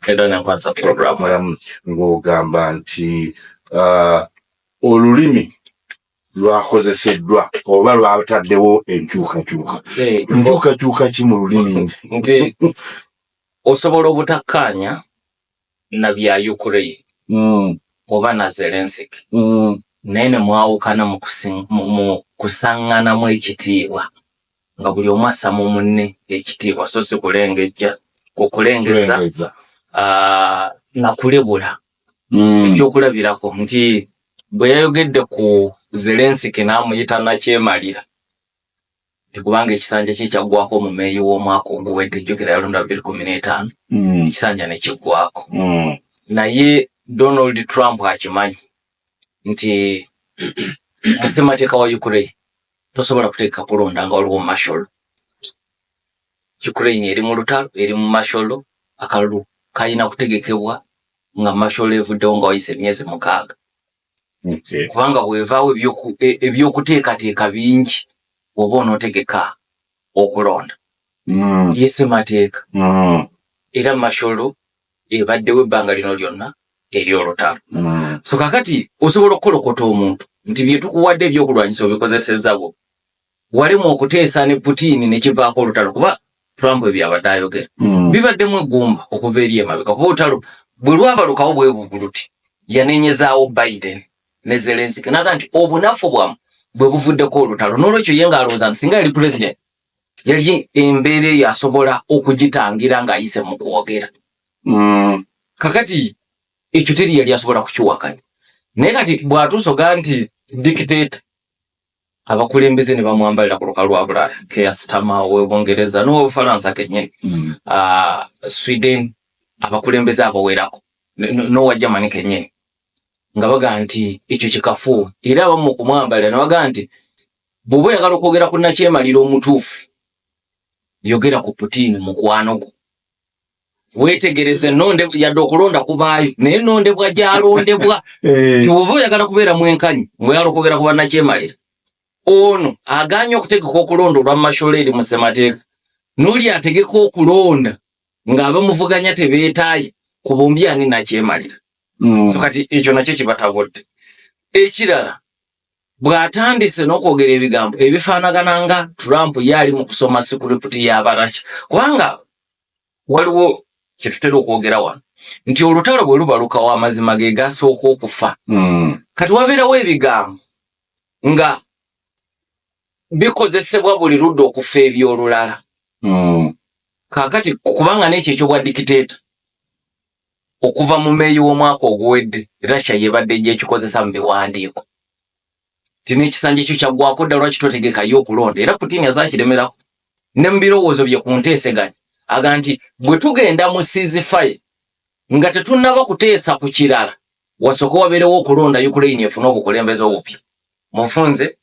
Era nenkwasa program. Mulamu ng'ogamba nti olulimi lwakozeseddwa oba lwataddewo enkyukakyuka. Nkyukakyuka ki mu lulimi? Nti osobola obutakkaanya na bya Ukraine oba na Zelensky, naye ne mwawukana mu kusaŋŋanamu ekitiibwa, nga buli omu assa mu munne ekitiibwa, so si kulengejja, kukulengeza nakulebula. Ekyokulabirako nti bwe yayogedde ku Zelensky n'amuyita nakyemalira, nti kubanga ekisanja kye kyaggwako mu Meeyi w'omwaka oguwedde, jjukira yalonda 2015, ekisanja ne kiggwako. Naye Donald Trump akimanyi nti mu ssemateeka wa Ukraine tosobola kuteeka kulonda nga waliwo martial. Ukraine eri mu lutalo, eri mu martial, akalulu kalina kutegekebwa nga martial evuddewo, nga wayise emyezi 6, kubanga bwevaawo ebyokuteekateeka bingi oba onootegeka okulonda. Ye ssemateeka. Era martial ebaddewo ebbanga lino lyonna eri olutalo. So kakati osobola okukolokota omuntu nti byetukuwadde ebyokulwanyisa obikozesezza bo walimu okuteesa ne Putin ne kivaako olutalo, kuba Trump ebyo abadde ayogera bibaddemu eggumba okuva eri emabega, kuba olutalo bwe lwabalukawo bwe bubuluti yanenyezaawo Biden ne Zelensky naga nti obunafu bwamu bwe buvuddeko olutalo. N'olwekyo ye ng'alowooza nti singa yali president yali embeera eyo asobola okugitangira ng'ayise mu kwogera. Kakati ekyo teri yali asobola kukiwakanya, naye kati bw'atuusa ogaa nti dictator, abakulembeze ne bamwambalira ku lukalu lwa Bulaaya, Keir Starmer ow'Ebungereza n'Obufalansa kennyini, Sweden, abakulembeze abawerako n'owa Germany kennyini, nga bagaa nti ekyo kikafuuwe. Era abamu okumwambalira ne bagaa nti bw'oba oyagala okwogera ku nakyemalira omutuufu, yogera ku Putin mukwano gwo, weetegereze nonde yadde okulonda kubaayo, naye nondebwa gyalondebwa. Bw'oba oyagala kubeera mwenkanyi ng'oyagala okwogera ku bannakyemalira, ono aganye okutegeka okulonda olwa martial eri mu ssemateeka, n'oli ategeka okulonda ng'abamuvuganya tebeetaaye, ku bombi ani nakyemalira? So kati ekyo nakyo kibatabudde. Ekirala, bw'atandise n'okwogera ebigambo ebifaanagana nga Trump ye ali mu kusoma script y'Abarasha, kubanga waliwo kye tutera okwogera wano nti olutalo bwe lubalukawo amazima ge gasooka okufa. Kati wabeerawo ebigambo nga bikozesebwa buli ludda okufa ebyolulala. Kaakati kubanga n'ekyo ekyobwa dictator, okuva mu Meeyi w'omwaka oguwedde Russia yebadde ejja ekikozesa mu biwandiiko ti n'ekisanja ekyo kyaggwako dda, lwaki totegekayo okulonda? Era Putin azakiremerako ne mu birowoozo bye ku nteeseganya aga nti bwe tugenda mu ceasefire nga tetunnaba kuteesa ku kirala, wasooke wabeerewo okulonda, Ukraine efune obukulembeze obupya. Mufunze,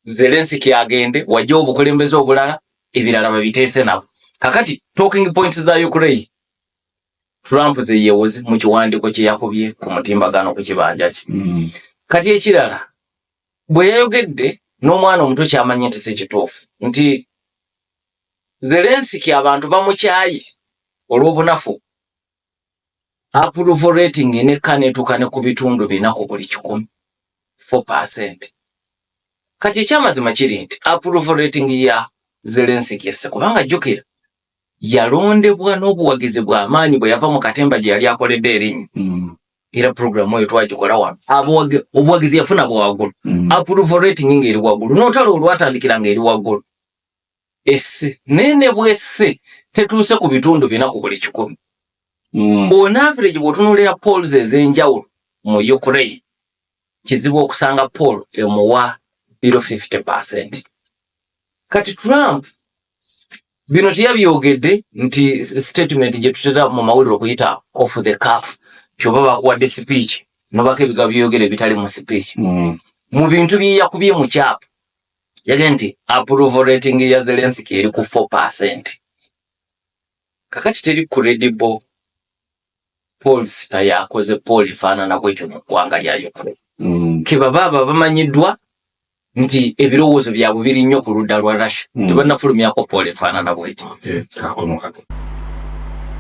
Zelensky agende, wajjewo obukulembeze obulala, ebirala babiteese nabo. Kakati talking points za Ukraine Trump ze yeewoze mu kiwandiiko kye yakubye ku mutimbagano ku kibanja kye. Kati ekirala, bwe yayogedde n'omwana omuto kyamanyi nti si kituufu nti Zelensky abantu bamukyaye olw'obunafu, approval rating nekka netuuka ne ku 4% ku buli 100, 4%. Kati ekyamazima kiri nti approval rating ya Zelensky esse, kubanga jjukira yalondebwa n'obuwagizi bw'amaanyi bwe yava mu katemba gye yali akoledde erinnya. Era puroguramu eyo twagikola wano. Obuwagizi yafuna bwa waggulu, approval rating ng'eri waggulu, n'olutalo olwatandikira ng'eri waggulu, esse. Naye ne bwesse tetuuse ku 4% ku buli 100. On average, bw'otunuulira polls ez'enjawulo mu Ukraine, kizibu okusanga poll emuwa below 50%. Kati Trump bino teyabyogedde nti statement gye tutera mu mawulire okuyita off the cuff, nti oba bakuwadde speech nobako ebigambo byeyogera ebitali mu speech. Mu bintu bye yakubye mu kyapa yagambye nti approval rating ya Zelensky eri ku 4%. Kakati teri credible pollster yakoze poll efaanana bwetyo mu ggwanga lya Ukraine. Kebaba abo bamanyiddwa nti ebirowoozo byabwe biri nnyo ku ludda lwa Russia, tebannafulumyako poll efaanana bwetyo. Okay.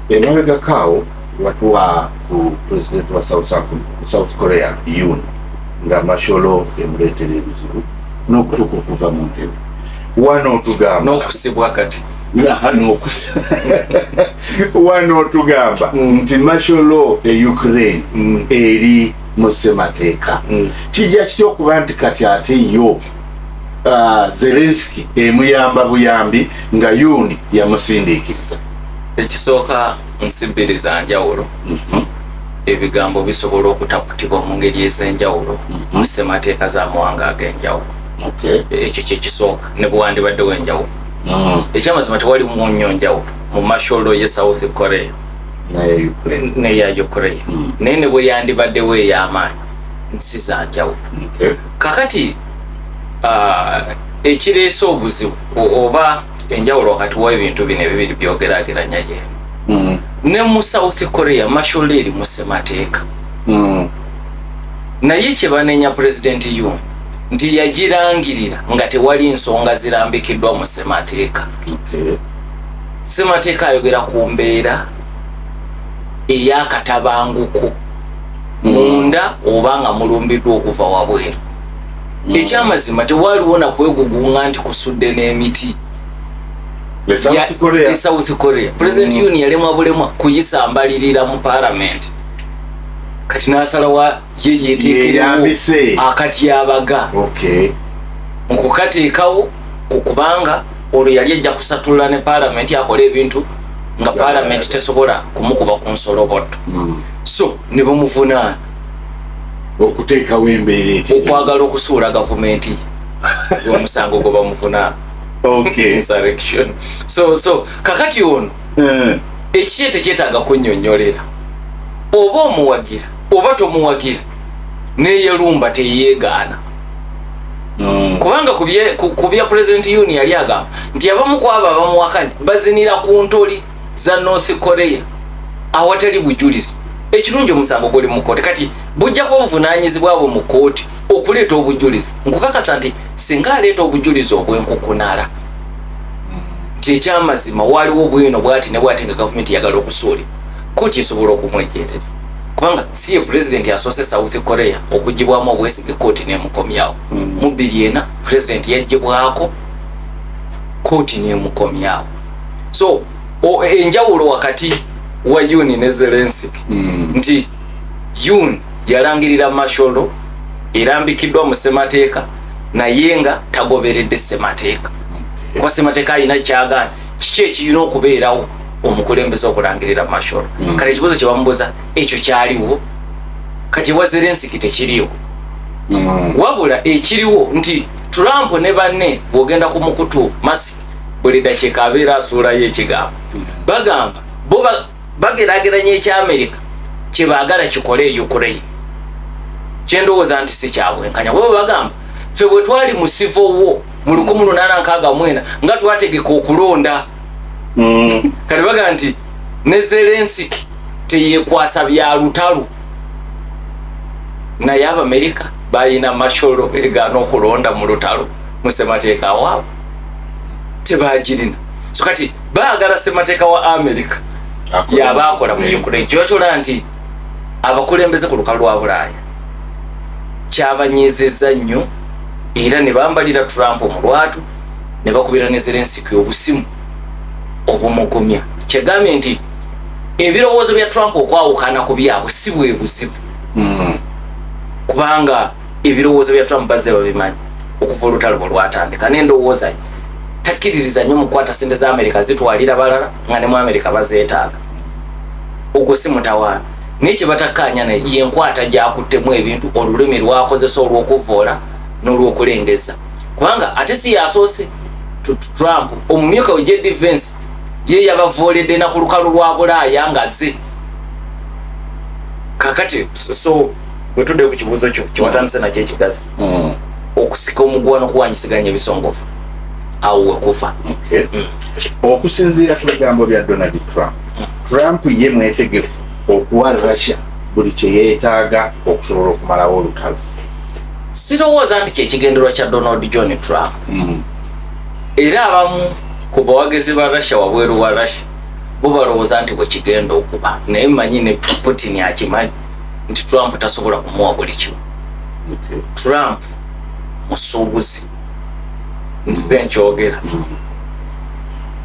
Emabegako awo watuwa ku president wa South Korea Yoon nga martial law emuleetera ebizibu n'okutuuka okuva mu ntebe. Wano otugamba n'okusibwa kati. Wano otugamba nti martial law e Ukraine eri mu ssemateeka. Kijja kitya okuba nti kati ate yo Zelensky emuyamba buyambi nga Yoon yamusindiikiriza? Ekisooka, nsi bbiri za njawulo. Ebigambo bisobola okutaputibwa mu ngeri ez'enjawulo mu ssemateeka z'amawanga ag'enjawulo. Ekyo kyekisooka, ne bwewandibaddewo enjawulo. Ekyamazima tewali mu nnyo njawulo mu martial law ye South Korea naye Ukraine neya Ukraine, naye ne bwe yandibaddewo ey'amaanyi, nsi za njawulo. Kakati ekireese obuzibu oba enjawulo wakati w'ebintu bino ebibiri byogerageranya yeeno. Ne mu South Korea martial law eri mu ssemateeka, naye kye banenya Pulezidenti Yoon nti yagirangirira nga tewali nsonga zirambikiddwa mu ssemateeka. Ssemateeka ayogera ku mbeera ey'akatabanguko munda oba nga mulumbiddwa okuva wabweru. Ekyamazima tewaliwo nakwegugunga nti kusudde n'emiti. E South Korea. E South Korea President Yoon yalemwa bulemwa kuyisa mbalirira mu parliament, kati n'asalawa ye yeteekerewo Yeeyambise. Akatyabaga mu kukateekawo kubanga olwo yali ajja kusatulula ne parliament akole ebintu nga parliament tesobola kumukuba ku nsolobotto. So ne bamuvunaana okuteekawo embeera eti okwagala okusuula gavumenti ye, omusango gwe bamuvunaana insurrection. So kakati ono ekikye tekyetaaga kunnyonnyolera, oba omuwagira oba tomuwagira, neyelumba teyeegaana. Kubanga ku bya President Yoon yali agamba nti abamu ku abo abamuwakanya bazinira ku ntoli za North Korea awatali bujulizi. Ekirungi omusango guli mu kooti, kati bujja kuba buvunanyizibwa bwe mu kooti okuleeta obujulizi. Nkukakasa nti singa aleeta obujulizi obwenkukunala nti ekyamazima waliwo bwino bwati ne bwati nga gavumenti yagala okusuulira, kooti esobola okumwejereza, kubanga si ye pulezidenti asoose South Korea okugibwamu obwesige kooti nemukomyawo. Mu 2004 pulezidenti yagibwako, kooti nemukomyawo. So enjawulo wakati wa Yoon ne Zelensky nti Yoon yalangirira martial law erambikiddwa mu ssemateeka, naye nga tagoberedde ssemateeka, kuba ssemateeka alina kyagaana kiki ekirina okubeerawo omukulembeze okulangirira martial law. Kati ekibuuzo kye bamubuuza, ekyo kyaliwo? Kati ewa Zelensky tekiriwo. Wabula ekiriwo nti Trump ne banne, bw'ogenda ku mukutu masi buli dakiika abeera asuulayo ekigambo, bagamba bo bageraageranya ekyamerika kyebaagala kikole e Ukraine, kyendowooza nti si kyabwenkanya, kuba bagamba ffe bwe twali mu civil war mu 1864 nga twategeka okulonda. Kati bagamba nti ne Zelensky teyekwasa bya lutalo, naye Abamerika balina martial law egaana okulonda mu lutalo mu ssemateeka waabwe? Tebagirina. So kati baagala ssemateeka wa Amerika yaba akola mu Ukraine. Kiba kyolaba nti abakulembeze ku lukalu lwa Bulaaya kyabanyizizza nnyo, era ne bambalira Trump mu lwatu ne bakubira ne Zelensky obusimu obumugumya. Kyegambye nti ebirowoozo bya Trump okwawukana ku byabwe si bwe buzibu, kubanga ebirowoozo bya Trump bazze babimanyi okuva olutalo bwe lwatandika, n'endowooza ye takkiririza nnyo mu kukwata sente za Amerika zitwalira balala nga ne mu Amerika bazeetaaga. Ogwo si mutawaana, naye kye batakkaanya naye yenkwata gyakuttemu ebintu, olulimi lwakozesa olw'okuvvoola n'olw'okulengeza, kubanga ate si yasoose. Trump omumyuka we JD Vance ye yabavooledde na ku lukalu lwa Bulaaya nga ze kakati. So bwe tudde ku kibuuzo kyo kyewatandise nakyo ekigazi, okusika omuguwa n'okuwanyisiganya ebisongovu, awo wekuva. Okusinziira ku bigambo bya Donald Trump, Trump ye mwetegefu okuwa Russia buli kye yeetaaga okusobola okumalawo olutalo. Sirowooza nti kyekigendererwa kya Donald John Trump. Era abamu ku bawagizi ba Russia wabweru wa Russia Bo balowooza nti bwe kigenda okuba, naye mmanyi ne Putin akimanyi nti Trump tasobola kumuwa buli kimu. Trump musuubuzi, nzize nkyogera,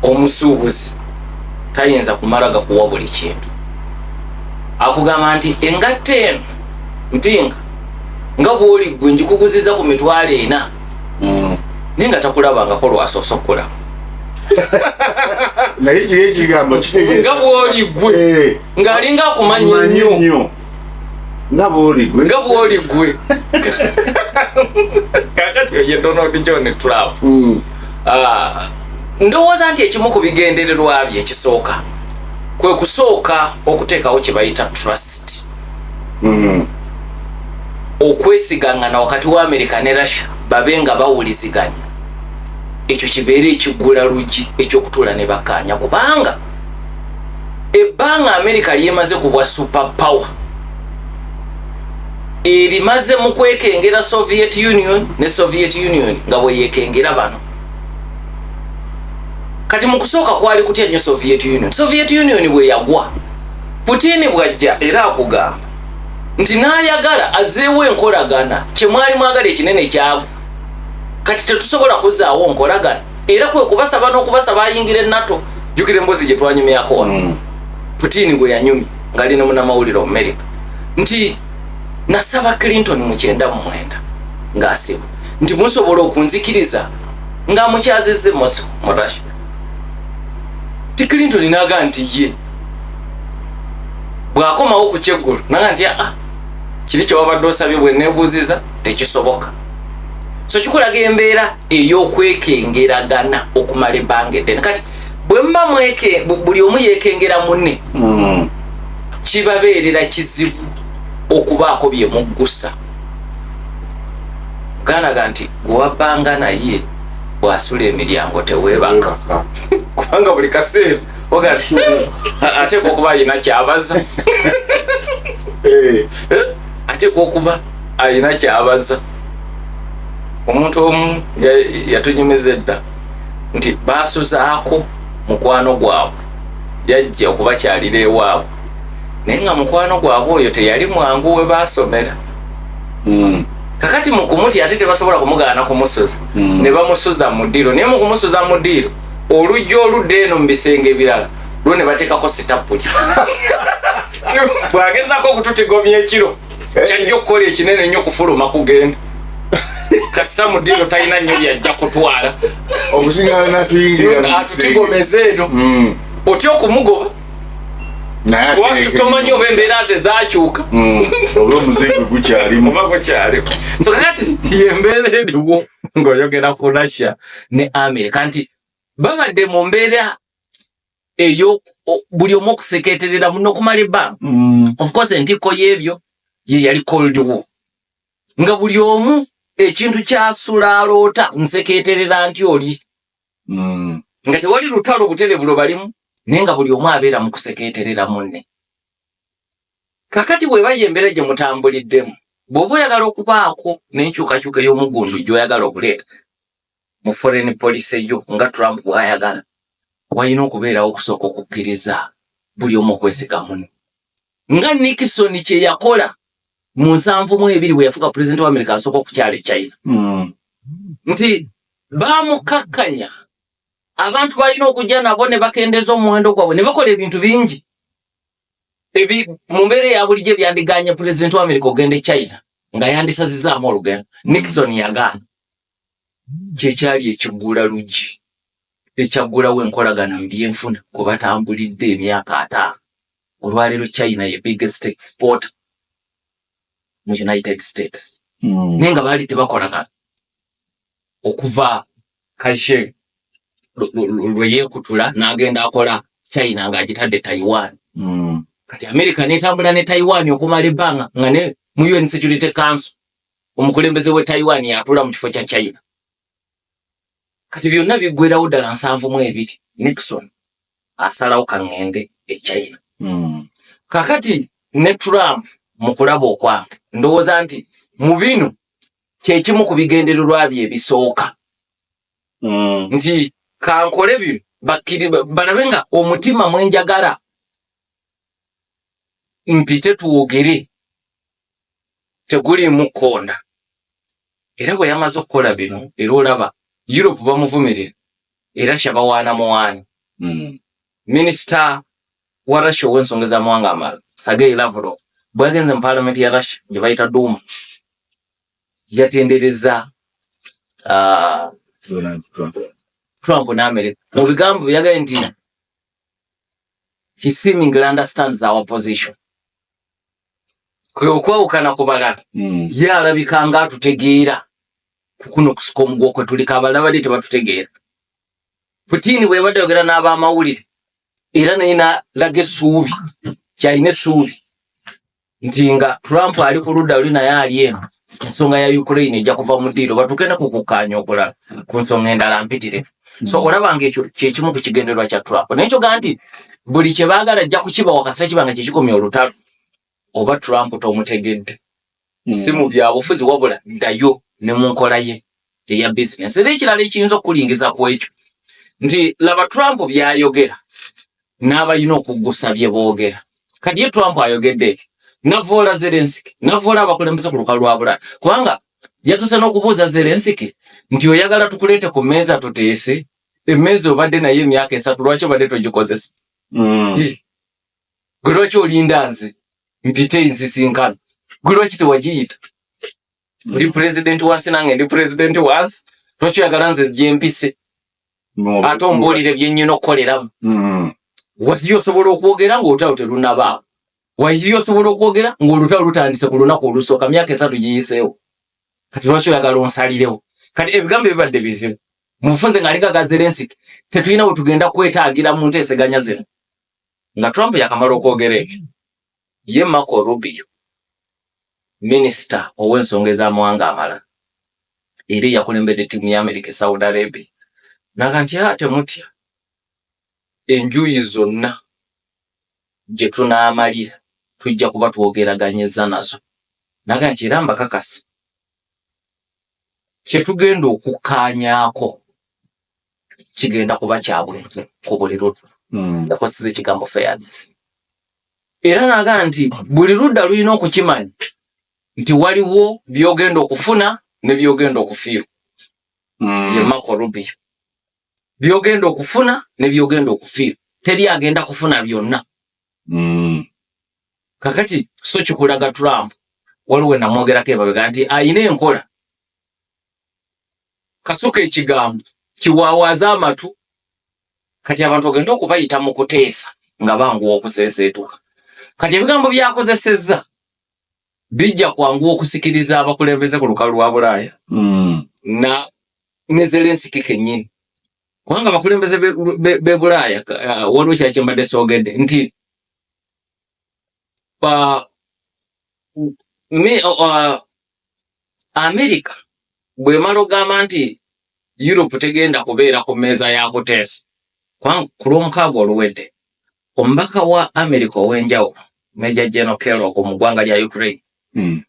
omusuubuzi tayinza kumala gakuwa buli kintu. Akugamba nti engatta eno mpinga nga bwoli gwe njikuguziza ku 40,000, naye nga takulabangako lwasoose okukulaba. Naye kiri ekigambo kitegeeza nga bwoli gwe, ng'alinga akumanya manyi nnyo. Nnyo nga bwoli gwe. Nga bwoli gwe. Kakati oye Donald John Trump, ndowooza nti ekimu ku bigendererwa bye ekisooka kwe kusooka okuteekawo kye bayita trust, okwesigangana wakati wa Amerika ne Russia, babe nga bawuliziganya. Ekyo kibeere ekiggula luggi ekyokutuula ne bakkaanya, kubanga ebbanga Amerika lyemaze ku bwa super power erimaze mu kwekengera Soviet Union, ne Soviet Union nga bwe yekengera bano. Kati mu kusooka kwali kutya nnyo Soviet Union. Soviet Union bwe yagwa, Putin bw'ajja era akugamba nti n'ayagala azzeewo enkolagana. Kyemwali mwagala ekinene kyagwa, kati tetusobola kuzaawo nkolagana. Era kwe kubasaba n'okubasaba ayingira e NATO. Jjukira emboozi gye twanyumyako wano, Putin gwe yanyumya ng'ali ne munnamawulire Omumerika nti nasaba Clinton mu 99 ng'asiba nti musobola okunzikiriza nga mukyazizze Moscow mu Russia. Ti Clinton naga nti ye bw'akomawo ku kyeggulo naga nti aa, kiri kyewabadde osabye bwe neebuuziza tekisoboka. So kikulaga embeera ey'okwekengeragana okumala ebbanga eddene. Kati bwe muba mweke buli omu yeekengera munne, kibabeerera kizibu okubaako bye muggusa. Ganaga nti gwewabbanga naye bw'asula emiryango teweebaka, kubanga buli kaseera oga ateekwa okuba alina kyabaza, ateekwa okuba alina kyabaza. Omuntu omu yatunyumiza edda nti baasuzaako mukwano gwabwe yajja okubakyalira ewaabwe, naye nga mukwano gwabwe oyo teyali mwangu we baasomera. Kakati mu kumutya ate tebasobola kumugaana kumusuza, ne bamusuza mu ddiiro. Naye mu kumusuza mu ddiiro, oluggi oludda eno mu bisenge ebirala lwo ne bateekako sitapuli. Bw'agezaako okututigomya ekiro, kyajja okukola ekinene ennyo kufuluma kugenda. Kasita mu ddiiro talina nnyo byajja kutwala. Okusinga natuyingira mu kisenge. Atutigomeza eno, otya okumugoba naye kuba atereke tomanyi oba embeera ze zakyuka, oba omuzigo gukyalimu. Oba gukyalimu. So kakati yembeera eriwo ng'oyogera ku Russia ne America nti babadde mu mbeera eyo buli omu okuseketerera muno okumala ebbanga. Of course entikko y'ebyo ye yali Cold War, nga buli omu ekintu kyasula aloota nseketerera nti oli, nga tewali lutalo butereevu lwe balimu, naye nga buli omu abeera mu kuseketerera munne. Kakati bw'eba ye embeera gye mutambuliddemu, bw'oba oyagala okubaako n'enkyukakyuka ey'omugundu gy'oyagala okuleeta mu foreign policy yo nga Trump bw'ayagala, walina okubeerawo okusooka okukkiriza buli omu okwesiga munne, nga Nixon kye yakola mu 72 bwe yafuuka pulezidenti wa America asooka okukyala e China, nti baamukakkanya abantu balina okujja nabo ne bakendeeza omuwendo gwabwe ne bakola ebintu bingi ebi mu mbeera eya bulijjo ebyandiganye pulezidenti wa America ogenda e China nga yandisazizaamu olugendo. Nixon yagaana. Kyekyali ekiggula luggi ekyaggulawo enkolagana mu byenfuna kwe batambulidde emyaka 50. Olwaleero China ye biggest exporter mu United States, naye nga baali tebakolagana okuva Kashe lwe yeekutula n'agenda akola China ng'agitadde Taiwan. Kati America netambula ne Taiwan okumala ebbanga nga ne mu UN Security Council omukulembeze we Taiwan yatuula mu kifo kya China. Kati byonna biggwerawo ddala 72 Nixon asalawo kaŋŋende e China. Kakati ne Trump mu kulaba okwange ndowooza nti mu bino kyekimu ku bigendererwa bye ebisooka, nti kankole bino. Bakkiri balabe nga omutima mwenjagala mpite twogere teguliimu kkonda. Era bwe yamaze okukola bino, era olaba Europe bamuvumirira era kyabawaana muwaani. Minisita wa Russia ow'ensonga z'amawanga amalala Sergei Lavrov bwe yagenze mu paalamenti ya Russia gye bayita Duma, yatendereza Donald Trump, Trump n'Amerika. Mu bigambo bye yagambye nti he seemingly understands our position, kwe okwawukana ku balala. Ye alabika nga atutegeera ku kuno kusika omuguwa kwe tuliko, abalala bali tebatutegeera. Putin bwe yabadde ayogera n'abamawulire era naye nalaga essuubi, kyalina essuubi nti nga Trump ali ku ludda luli naye ali eno, ensonga ya Ukraine ejja kuva mu ddiiro batuuke ne ku kukkaanya okulala ku nsonga endala mpitirivu. So olaba nga ekyo kyekimu ku kigendererwa kya Trump, naye kyogaa nti buli kye baagala ajja kukibawa kasita kiba nga kyekikomya olutalo. Oba Trump tomutegedde, si mu byabufuzi wabula ddayo ne mu nkola ye eya bizinesi. Era ekirala ekiyinza okukulingiza ku ekyo nti laba Trump byayogera n'abalina okuggusa bye boogera. Kati ye Trump ayogedde ekyo, navoola Zelensky, navoola abakulembeze ku lukalu lwa Bulaaya, kubanga yatuuse n'okubuuza Zelensky nti oyagala tukuleete ku mmeeza tuteese? Emmeeza obadde naye emyaka 3, lwaki obadde togikozesa? Gwe lwaki olinda nze mpite ensisinkano? Gwe lwaki tewagiyita? Oli pulezidenti wansi, nange ndi pulezidenti wansi, lwaki oyagala nze gyempise ate ombuulire byennyina okukoleramu? Waziri osobola okwogera ng'olutalo terunabaawo, waziri osobola okwogera ng'olutalo lutandise ku lunaku olusooka, myaka 3 giyiseewo, kati lwaki oyagala onsalirewo? Kati ebigambo bibadde bizibu mubufunze ng'alinga ga Zelensky, tetulina we tugenda kwetaagira mu nteeseganya zino. Nga Trump yakamala okwogera ekyo, ye Marco Rubio, minisita ow'ensonga ez'amawanga amalala era eyakulembedde ttiimu ya America e Saudi Arabia, naga nti a temutya, enjuyi zonna gye tunaamalira tujja kuba twogeraganyiza nazo. Naga nti era mbakakasa kye tugenda okukkaanyaako kigenda kuba kya bwenkanya ku buli ludda. Yakozesa ekigambo fairness era naga nti buli ludda lulina okukimanya nti waliwo byogenda okufuna ne byogenda okufiirwa. Ye Marco Rubio, byogenda okufuna ne byogenda okufiirwa, teri agenda kufuna byonna. Kakati so kikulaga Trump, waliwo namwogerako emabega nti ayina enkola kasuka ekigambo kiwaawaaza amatu. Kati abantu ogenda okubayita mu kuteesa nga banguwa okuseeseetuka. Kati ebigambo byakozesezza bijja kwanguwa okusikiriza abakulembeze ku lukalu lwa Bulaaya na ne Zelensky kennyini, kubanga abakulembeze be Bulaaya, waliwo kyali kyembadde soogedde nti Amerika bw'emala ogamba nti Europe tegenda kubeera ku mmeeza ya kuteesa, kubanga ku Lwomukaaga oluwedde omubaka wa Amerika ow'enjawulo Major General Kellogg mu ggwanga lya Ukraine,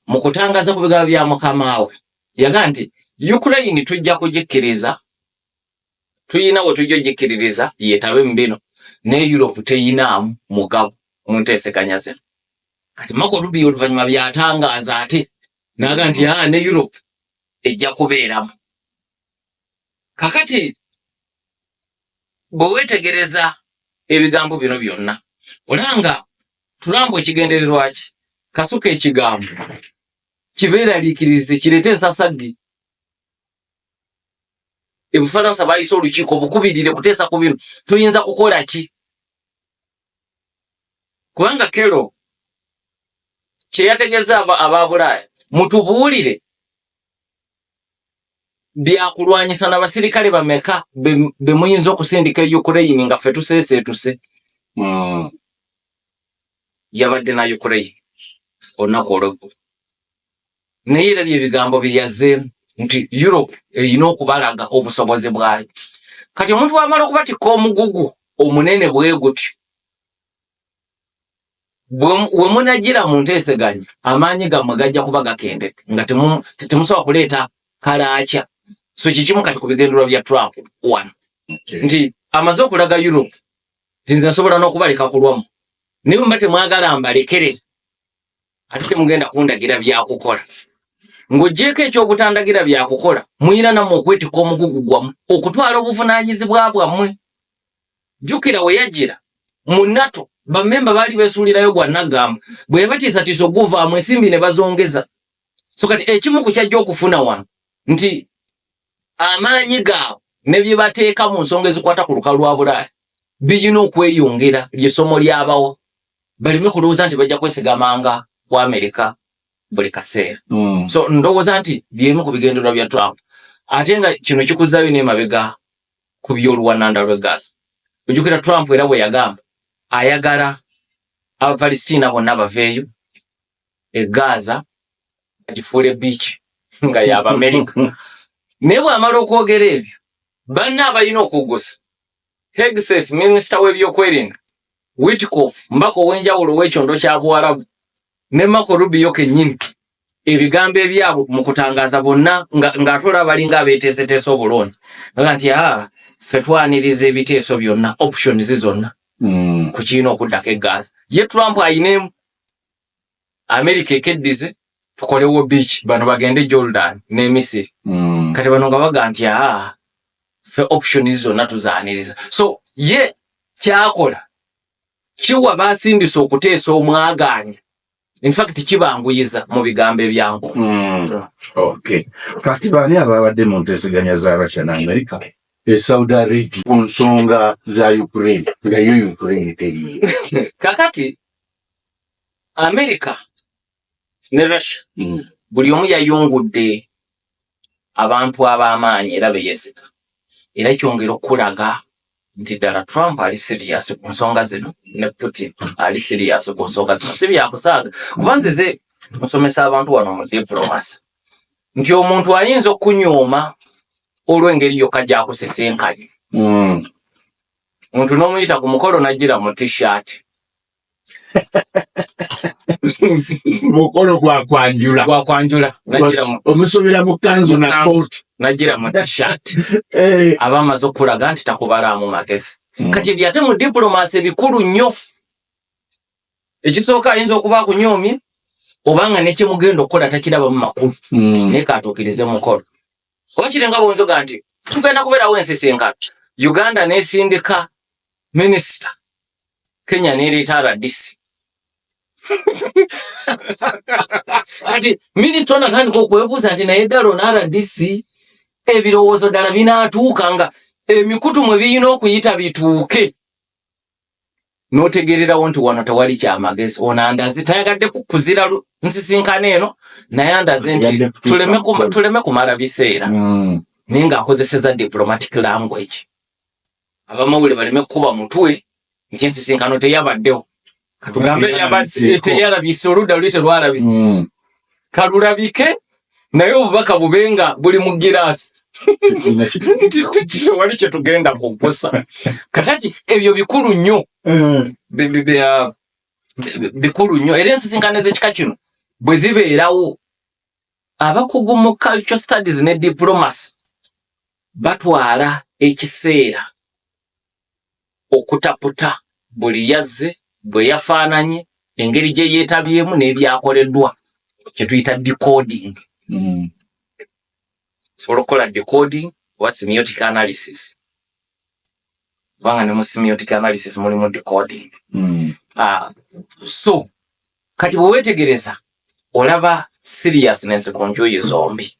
mu kutangaza ku bigambo bya mukama we, yagaa nti Ukraine tujja kugikkiriza, tuyina we tujja ogikkiririza yeetabe mu bino, naye Europe teyinaamu mugabo mu nteeseganya zino. Kati Marco Rubio oluvannyuma byatangaaza ate naga nti aa ne Europe ejja kubeeramu. Kakati bwe weetegereza ebigambo bino byonna, olaba nga Trump ekigendererwa ki kasuka ekigambo kibeeraliikirize, kireete ensasagge. Ebufalansa bayise olukiiko bukubirire kuteesa ku bino, tuyinza kukola ki? Kubanga Kellogg kye yategeeza aba Bulaaya, mutubuulire byakulwanyisa n'abasirikale bameka be muyinza okusindika e Ukraine nga ffe tuseeseetuse. Yabadde na Ukraine olunaku olweggulo, naye era byebigambo bye yazzeemu nti Europe erina okubalaga obusobozi bwayo. Kati omuntu bw'amala okubatikka omugugu omunene bwe gutyo, we munagira mu nteeseganya, amaanyi gammwe gajja kuba gakendedde nga temusobola kuleeta kalaakya. So kikimu kati ku bigendererwa bya Trump wano nti Amaze okulaga Europe nti nze nsobola n'okubaleka ku lwammwe, naye bwe mba temwagala mbalekerere, ate temugenda kundagira byakukola. Ng'oggyeeko ekyobutandagira byakukola, muyina nammwe okwetikka omugugu gwammwe, okutwala obuvunaanyizibwa bwammwe. Jjukira we yajjira mu NATO, bammemba baali beesuulirayo gwa naggamba, bwe yabatiisatiisa oguvaamu ensimbi ne bazongeza. So kati ekimu ku kyajja okufuna wano nti amaanyi gaabwe ne bye bateeka mu nsonga ezikwata ku lukalu lwa Bulaaya birina okweyongera. Ly'essomo lyabawa baleme kulowooza nti bajja kwesigamanga ku Amerika buli kaseera. So ndowooza nti byemu ku bigendererwa bya Trump, ate nga kino kikuzaayo n'emabega ku by'oluwananda lw'e Gaza. Ojjukira Trump era bwe yagamba ayagala Abapalestina bonna baveeyo e Gaza bagifuule beach nga y'Abamerika. Naye bw'amala okwogera ebyo, banna abalina okuggusa, Hegseth minisita w'ebyokwerinda, Witkoff mbaka ow'enjawulo ow'ekyondo kya Buwarabu, ne Marco Rubio kennyini, ebigambo ebyabwe mu kutangaaza bonna ng'ate olaba balinga abeeteeseteese obulungi, nga nti aa ffe twaniriza ebiteeso byonna, options zonna ku kirina okuddako e Gaza. Ye Trump ayina America ekeddize tukolewo beach, bano bagende Jordan ne Misiri. Kati bano nga baga nti aa ffe options zonna tuzaaniriza. So ye kyakola kiwa basindisa okuteesa omwagaanya, in fact kibanguyiza mu bigambo ebyangu. Okay, kati baani ababadde mu nteeseganya za Russia ne America e Saudi Arabia ku nsonga za Ukraine, nga yo Ukraine teriyo? Kakati America ne Russia buli omu yayungudde abantu ab'amaanyi era beyesiga, era kyongera okulaga nti ddala Trump ali serious ku nsonga zino ne Putin ali serious ku nsonga zino. Si byakusaaga, kuba nzize nsomesa abantu wano mu diplomacy nti omuntu ayinza okunyooma olw'engeri yokka gy'akusisinkanye. Omuntu n'omuyita ku mukolo n'ajjira mu T-shirt. Mukolo gwa kwanjula. Gwa kwanjula, n'ajjira mu omusomera mu kanzu na kooti. N'ajjira mu T-shirt. Eh. Aba amaze okulaga nti takubalaamu magezi. Kati ebyo ate mu diplomacy bikulu nnyo. Ekisooka, ayinza okuba akunyoomye obanga nekyemugenda okukola takirabamu makulu, naye katuukirize mukolo. Oba kirenga bwonzoga nti tugenda kubeerawo ensisinkano, Uganda nesindika minisita, Kenya nereeta RDC. Kati minisita ono atandika okwebuuza nti naye ddala ono RDC ebirowoozo ddala binaatuuka nga emikutu mwe birina okuyita bituuke? N'otegererawo nti wano tewali kyamagezi. Ono andaze tayagadde kuzira nsisinkano eno, naye andaze nti Yagadde kutuusa mukolo. Tuleme kumala biseera, naye ng'akozeseza diplomatic language, abamawulire baleme kukuba mutwe nti ensisinkano teyabaddewo. Katugambe Teyalabise. Teyalabise, oludda luli telwalabise. Kalulabike, naye obubaka bube nga buli mu giraasi nti tewali kyetugenda kugusa. Kakati ebyo bikulu nnyo. Bikulu nnyo, era ensisinkano ez'ekika kino bwe zibeerawo, abakugu mu cultural studies ne diplomacy batwala ekiseera okutaputa buli yazze, bwe yafaananye, engeri gye yeetabyemu n'ebyakoleddwa, kye tuyita decoding. Sobola okukola decoding oba semiotic analysis, kubanga ne mu semiotic analysis mulimu decoding. So kati bwe weetegereza olaba seriousness ku njuyi zombi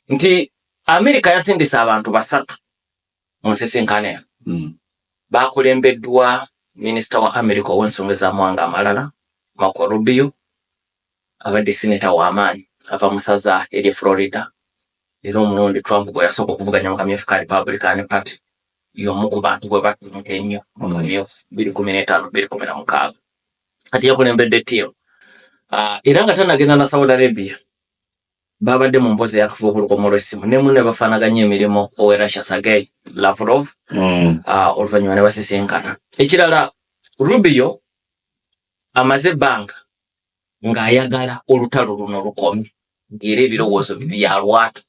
nti America yasindisa abantu basatu mu nsisinkano eno. Bakulembeddwa minisita wa America ow'ensonga ez'amawanga amalala, Marco Rubio, abadde sineta w'amaanyi, ava mu ssaza ery'e Florida, era omulundi Trump gwe yasooka okuvuganya mu kamyufu ka Republican Party y'omu ku bantu bwe battunka ennyo mu kamyufu 2015 2016. Kati yakulembedde ttiimu. Era nga tannagenda na Saudi Arabia, babadde mu mboozi eyakafuba okulukomo lw'essimu ne munne bafaanaganya emirimu owe Russia, Sergei Lavrov. Oluvannyuma ne basisinkana. Ekirala, Rubio amaze ebbanga ng'ayagala olutalo luno lukome, ng'era ebirowoozo bye bya lwatu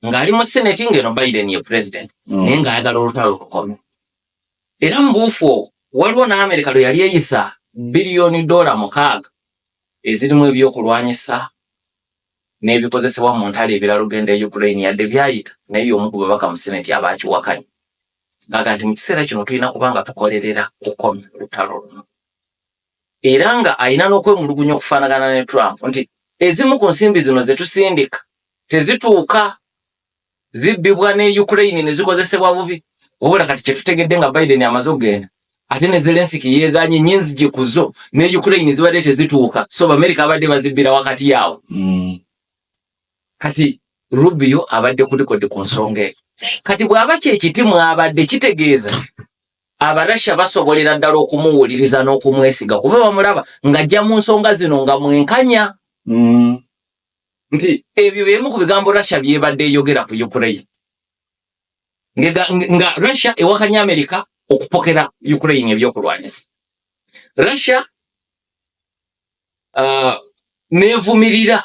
ng'ali mu Senate, ng'eno Biden ye president, naye ng'ayagala olutalo lukome. Era mu buufu obwo waliwo ne Amerika lwe yali eyisa biliyoni $6 ezirimu ebyokulwanyisa n'ebikozesebwa mu ntalo ebirala okugenda e Ukraine yadde byayita naye y'omu ku babaka mu Senate abaakiwakanya ng'aga nti mu kiseera kino tulina kuba nga tukolerera kukomya lutalo luno era nga alina n'okwemulugunya okufaanagana ne Trump nti ezimu ku nsimbi zino ze tusindika tezituuka zibbibwa ne Ukraine ne zikozesebwa bubi wabula kati kyetutegedde nga Biden amaze okugenda ate ne Zelensky yeeganye nyinzigi ku zo ne Ukraine zibadde tezituuka so Amerika abadde bazibbira wakati yaawo. Kati Rubio abadde ku likodi ku nsonga eyo. Kati bw'aba kyekiti mwabadde kitegeeza Abarasha basobolera ddala okumuwuliriza n'okumwesiga kuba bamulaba ng'ajja mu nsonga zino nga mwenkanya. Nti ebyo byemu ku bigambo Russia byebadde eyogera ku Ukraine nga Russia ewakanya America okupokera Ukraine ebyokulwanyisa. Russia nevumirira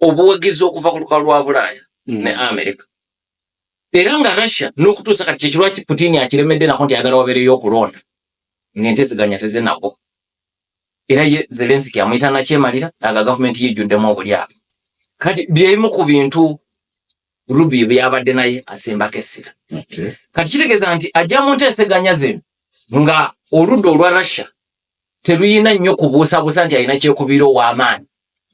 obuwagizi okuva ku lukalu lwa Bulaaya ne America era nga Russia n'okutuusa kati kyekirwaki Putin akiremedde nako nti ayagala wabeereyo okulonda ng'entezeganya tezinagwa. Era ye Zelensky amuyita nakyemalira aga gavumenti yejjuddemu obulyake. Kati byebimu ku bintu Rubio byabadde naye asimbako essira. Kati kitegeeza nti ajja mu nteeseganya zino nga oludda olwa Russia teruyina nnyo kubuusabuusa nti alina kyekubiira ow'amaanyi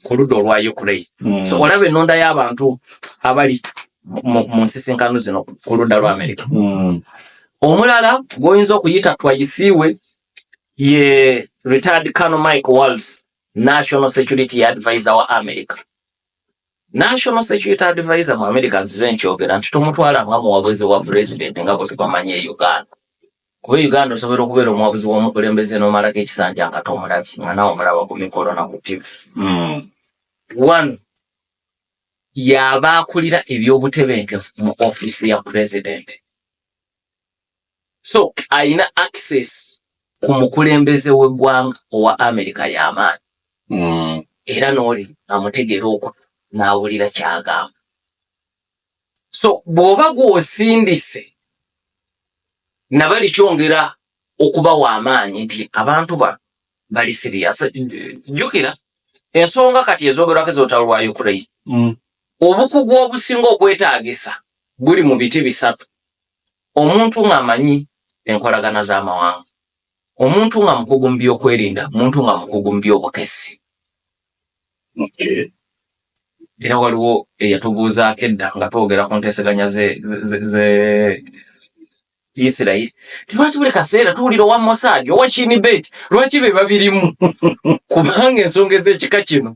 ku ludda olwa Ukraine. So olaba ennonda y'abantu abali mu nsisinkano zino ku ludda lwa America. Omulala gw'oyinza okuyita twayisiiwe ye retired Colonel Mike Waltz, National Security Advisor wa America. National Security Advisor mu America nzize nkyogera nti tomutwala nga muwabuzi wa president nga bwe tubamanyi e Uganda. Kuba e Uganda osobola okubeera omuwabuzi w'omukulembeze n'omalako ekisanja nga tomulabye nga naawe omulaba ku mikolo na ku TV. One, y'aba akulira ebyobutebenkevu mu ofiisi ya president. So alina access ku mukulembeze w'eggwanga owa America y'amaanyi. Era n'oli amutegeera okutu n'awulira ky'agamba. So bw'oba gw'osindise nabali kyongera okubawa amaanyi nti abantu bano bali serious. Jjukira ensonga kati ezoogerwako ez'olutalo lwa Ukraine. Obukugu obusinga okwetaagisa buli mu biti bisatu. Omuntu ng'amanyi enkolagana z'amawanga, omuntu nga mukugu mu byokwerinda, omuntu nga mukugu mu byobukessi. Era waliwo eyatubuuzaako edda nga twogera ku nteeseganya ze Isirayiri. Lwaki buli kaseera tuwulira owa Mossad, owa Shin Bet, lwaki be babirimu? Kubanga ensonga ez'ekika kino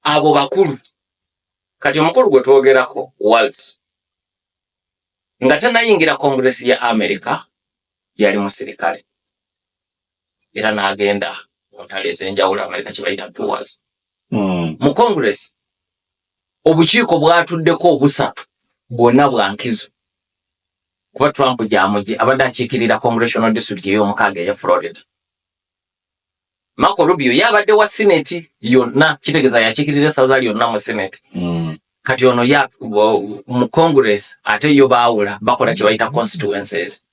abo bakulu. Kati omukulu gwe twogerako Waltz nga tannayingira Congress ya America yali musirikale era n'agenda ku ntalo ez'enjawulo America kye bayita tours. Mu Congress obukiiko bwatuddeko obusatu bwonna bwa nkizo kuba Trump gy'amugye abadde akiikirira Congressional District ey'omukaaga eya Florida. Marco Rubio yabadde wa Senate yonna, kitegeeza yakiikirira essaza lyonna mu Senate. Kati ono ya mu Congress ate yo baawula bakola kye bayita constituencies.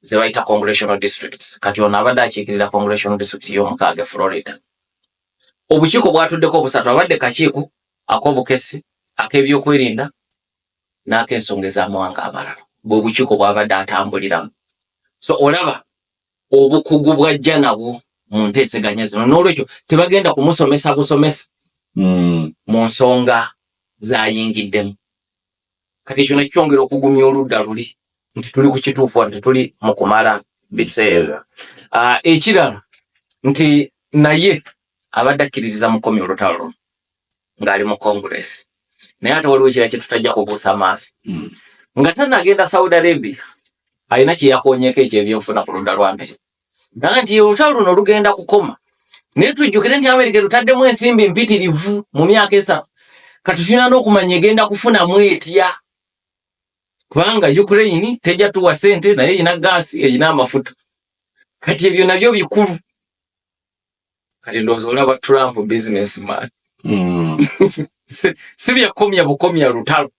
Ze bayita congressional districts. Kati ono abadde akiikirira congressional district y'omukaaga e Florida. Obukiiko bwatuddeko obusatu, abadde kakiiko ak'obukessi, ak'ebyokwerinda n'ak'ensonga ez'amawanga amalala. Bwe bukiiko bw'abadde atambuliramu. So olaba obukugu bw'ajja nabwo mu nteeseganya zino, n'olwekyo tebagenda kumusomesa busomesa mu nsonga z'ayingiddemu. Kati ekyo nakyo kyongera okugumya oludda luli nti tuli ku kituufu, nti tuli mu kumala biseera. Ekirala nti naye abadde akkiririza mu kukomya olutalo luno ng'ali mu Congress, naye ate waliwo ekirala kye tutajja kubuusa maaso. Nga tannagenda Saudi Arabia alina kye yakoonyeeko ekyebyenfuna ku ludda lwa Amerika, naga nti olutalo luno lugenda kukoma, naye tujjukire nti Amerika erutaddemu ensimbi mpitirivu mu myaka 3. Kati tulina n'okumanya egenda kufunamu etya, kubanga Ukraine tejja tuwa ssente naye erina gaasi, erina amafuta. Kati ebyo nabyo bikulu. Kati ndowooza olaba Trump businessman. Si byakomya bukomya lutalo,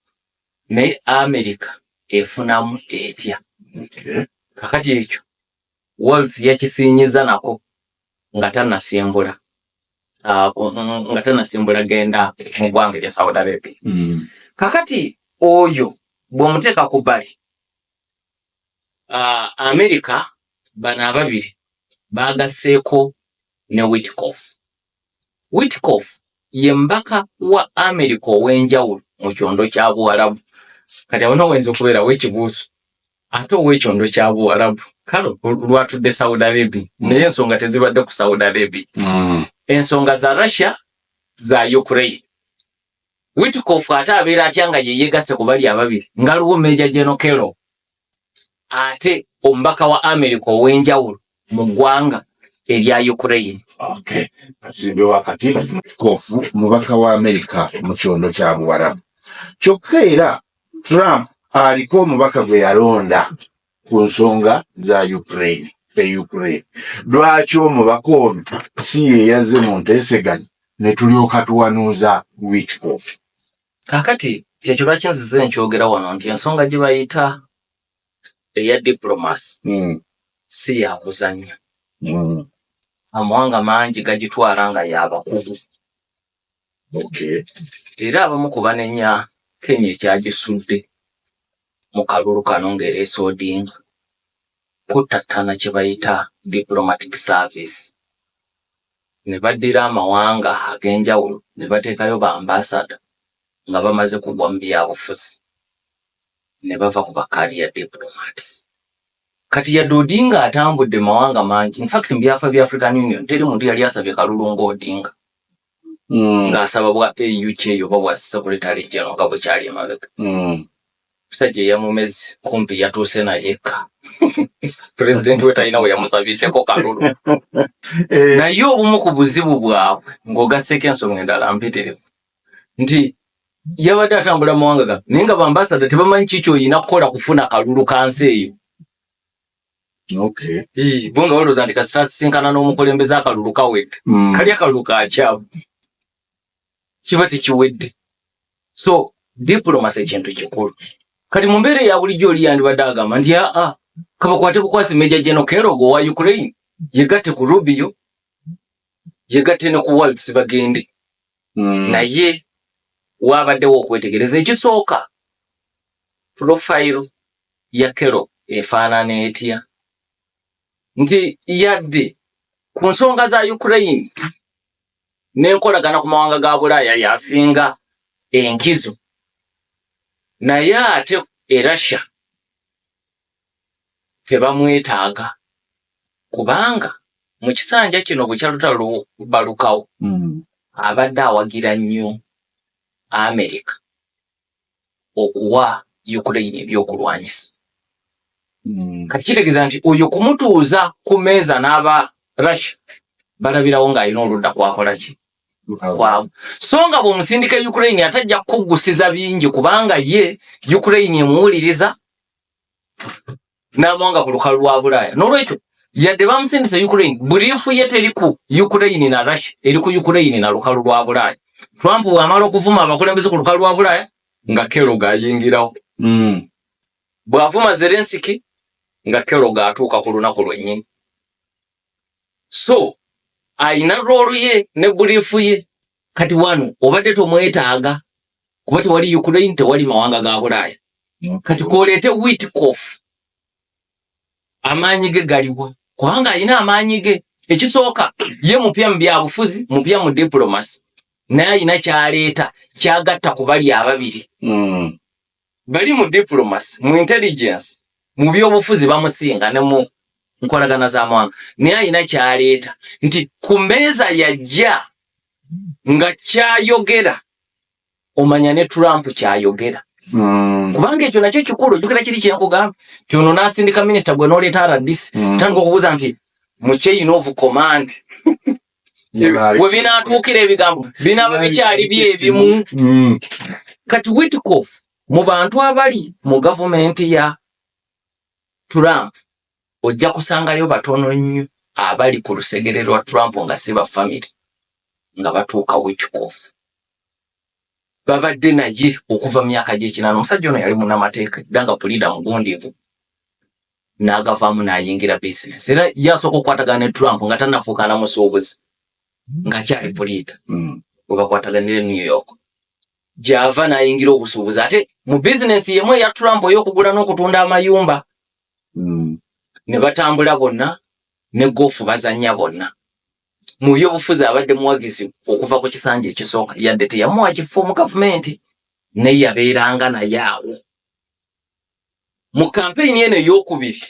naye Amerika efunamu etya? Kakati ekyo Walz yakisinyiza nako nga tanasimbula nga tanasimbula genda mu ggwanga erya Saudi Arabia. Kakati oyo bw'omuteeka ku bbali, America bano ababiri bagasseeko ne Witkoff. Witkoff ye mbaka wa America ow'enjawulo mu kyondo kya Buwalabu. Kati awo nowayinza okubeerawo ekibuuzo, ate ow'ekyondo kya Buwalabu kale lwatudde Saudi Arabia, naye ensonga tezibadde ku Saudi Arabia, ensonga za Russia, za Ukraine. Witkoff ate abeera atya nga ye yeegasse ku bali ababiri, nga luwo Major General Kellogg ate omubaka wa America ow'enjawulo mu ggwanga erya Ukraine? Okay. Kasimbe wakati Witkoff mubaka wa Amerika mu kyondo kya Buwarabu, kyokka era Trump aliko omubaka gwe yalonda ku nsonga za Ukraine e Ukraine. Lwaki omubaka ono si ye yazze mu nteeseganya ne tulyoka tuwanuuza Witkoff? Kakati kyekyo lwaki nzize nkyogera wano nti ensonga gye bayita eya diplomacy si yakuzannya. Amawanga mangi gagitwala nga yabakugu. Era abamu ku banenya Kenya ekyagisudde mu kalulu kano ng'ereese Odinga kuttattana kye bayita diplomatic service, ne baddira amawanga ag'enjawulo ne bateekayo ba ambassador nga bamaze kugwa mu byabufuzi ne bava ku ba career diplomats. Kati yadde Odinga atambudde mawanga mangi, infact mu byafa bya African Union teri muntu yali asabye kalulu ng'Odinga, ng'asaba bwa AU kyeyo oba bwa secretary general nga bwekyali emabega. Musajja eyamumezi kumpi yatuuse naye eka, pulezidenti we talina we yamusabiddeko kalulu. Naye obumu ku buzibu bwabwe, ng'ogasseeko ensonga endala mpitirivu, nti yabadde atambula mawanga ga naye nga ba ambassador tebamanyi ki kyoyina kukola kufuna kalulu ka nsi eyo. Bo nga balowooza nti kasita asisinkana n'omukulembeze akalulu kawedde. Kali akalulu kakyamu kiba tekiwedde. So diplomacy ekintu kikulu. Kati mu mbeera eya bulijjo oli yandibadde agamba nti aa, kabakwate bukwasi Major General Kellogg owa Ukraine, yegatte ku Rubio, yegatte ne ku Walz, bagende. Naye wabaddewo okwetegereza. Ekisooka, profile ya Kellogg efaanana etya? Nti yadde ku nsonga za Ukraine n'enkolagana ku mawanga ga Bulaaya yasinga enkizo, naye ate e Russia tebamwetaaga, kubanga mu kisanja kino bwe kyalutalo lubalukawo, abadde awagira nnyo America okuwa Ukraine ebyokulwanyisa. Kati kitegeeza nti oyo kumutuuza ku meeza n'aba Russia balabirawo ng'alina oludda kwakola ki kwabwe, so nga bw'omusindika e Ukraine atajja kukuggusiza bingi, kubanga ye Ukraine emuwuliriza n'amawanga ku lukalu lwa Bulaaya. N'olwekyo yadde bamusindisa Ukraine, brief ye teri ku Ukraine na Russia, eri ku Ukraine na lukalu lwa Bulaaya. Trump bw'amala okuvuma abakulembeze ku lukalu lwa Bulaaya, nga Kellogg ayingirawo. Bw'avuma Zelensky, nga Kellogg atuuka ku lunaku lwennyini. So ayina role ye ne brief ye. Kati wano obadde tomwetaaga kuba tewali Ukraine, tewali mawanga ga Bulaaya. Kati koleete Witkoff, amaanyi ge galiwa? Kubanga alina amaanyi ge. Ekisooka, ye mupya mu byabufuzi, mupya mu diplomacy, naye alina kyaleeta kyagatta ku bali ababiri. Bali mu diplomacy, mu intelligence, mu byobufuzi bamusinga ne mu nkolagana z'amawanga, naye alina kyaleeta nti ku mmeeza yajja nga kyayogera omanya ne Trump kyayogera. Kubanga ekyo nakyo kikulu. Ojjukira kiri kyenkugamba nti ono n'asindika minisita gwe n'oleeta RDC, tandika okubuuza nti mu chain of command we binaatuukira ebigambo binaaba bikyali byebimu. Kati Witkoff mu bantu abali mu gavumenti ya Trump, ojja kusangayo batono nnyo abali ku lusegere lwa Trump nga si ba family nga batuuka Witkoff. Babadde naye okuva mu myaka gy'ekinaana. Omusajja ono yali munnamateeka era nga puliida mugundiivu. N'agavaamu n'ayingira bizinesi, era ye asooka okukwatagana ne Trump nga tannafuuka na musuubuzi, ng'akyali puliida. We bakwataganira e New York, gy'ava n'ayingira obusuubuzi, ate mu bizinesi yemu eya Trump ey'okugula n'okutunda amayumba. Ne batambula bonna, ne goofu bazannya bonna. Mu byobufuzi abadde muwagizi okuva ku kisanja ekisooka, yadde teyamuwa kifo mu gavumenti, naye yabeeranga naye awo. Mu kampeyini eno ey'okubiri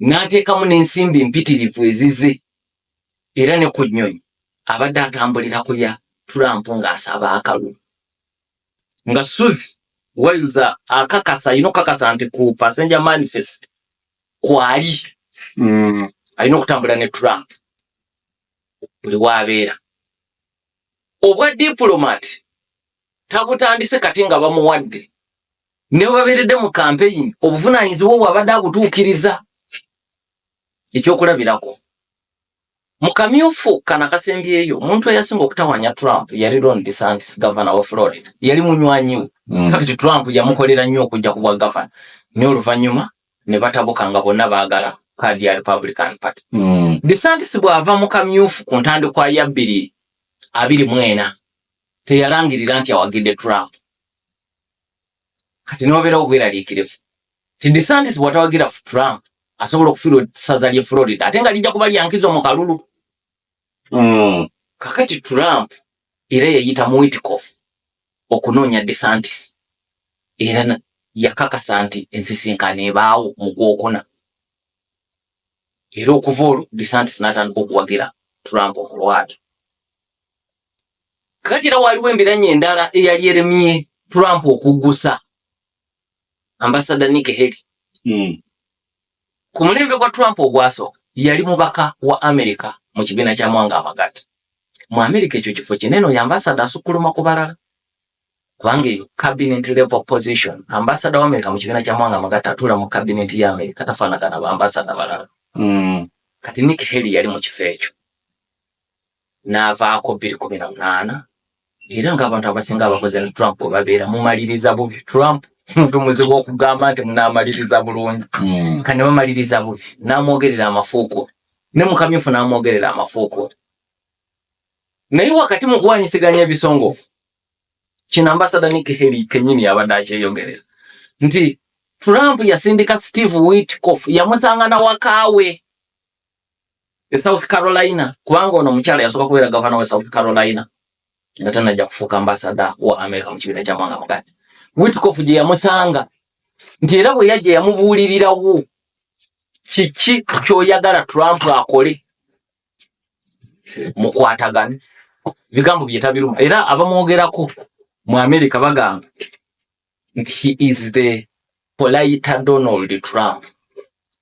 n'ateekamu n'ensimbi mpitirivu ezize, era ne ku nnyonyi abadde atambulira ku ya Trump ng'asaba akalulu, nga Suzy Wiles akakasa, alina okukakasa nti ku passenger manifest kwali alina okutambula ne Trump buli waabeera. Obwa diplomat tabutandise kati nga bamuwadde, ne bwe babeeredde mu kampeyini, obuvunaanyizibwa obwo abadde abutuukiriza. Ekyokulabirako, mu kamyufu kano akasembyeyo, omuntu eyasinga okutawanya Trump yali Ron DeSantis, gavana wa Florida. Yali munywanyi we. Fact, Trump yamukolera nnyo okujja ku bwa gavana, naye oluvannyuma ne batabuka nga bonna baagala kaadi ya Republican Party. DeSantis bw'ava mu kamyufu ku ntandikwa ya 2024, teyalangirira nti awagidde Trump. Kati newabeerawo obweraliikirivu ti DeSantis bw'atawagira Trump asobola okufiirwa essaza ly'e Florida, ate nga lijja kuba lyankizo mu kalulu. Kakati Trump era yayita mu Witkoff okunoonya DeSantis, era yakakasa nti ensisinkano ebaawo mu gwokuna, era okuva olwo DeSantis n'atandika okuwagira Trump mu lwatu. Kakati era waaliwo embiranye endala eyali eremye Trump okuggusa Ambassador Nikki Haley. Ku mulembe gwa Trump ogwasooka yali mubaka wa America mu kibiina ky'amawanga amagatte. Mu America ekyo kifo kinene, oyo ambassador asukkuluma ku balala, kubanga eyo cabinet level position. Ambassador wa America mu kibiina ky'amawanga amagatte atuula mu cabinet ya America, tafaanagana ba ambassador balala. Kati Nikki Haley yali mu kifo ekyo, n'avaako 2018, era ng'abantu abasinga abakoze ne Trump bwe babeera mumaliriza bubi. Trump muntu muzibu okugamba nti munaamaliriza bulungi. Kati ne bamaliriza bubi, n'amwogerera amafuukuule, ne mu kamyufu n'amwogerera amafuukuule. Naye wakati mu kuwanyisiganya ebisongovu kino, Ambassador Nikki Haley kennyini yabadde akyeyogerera nti Trump yasindika Steve Witkoff, yamusanga na wakaawe e South Carolina, kubanga ono omukyala yasooka kubeera gavana wa South Carolina nga tanajja kufuuka ambassador wa America mu kibiina ky'amawanga amagatte. Witkoff gye yamusanga, nti era bwe yajja yamubuulirirawo kiki ky'oyagala Trump akole mukwatagane. Ebigambo bye tabiruma, era abamwogerako mu America bagamba nti he is the polite Donald Trump.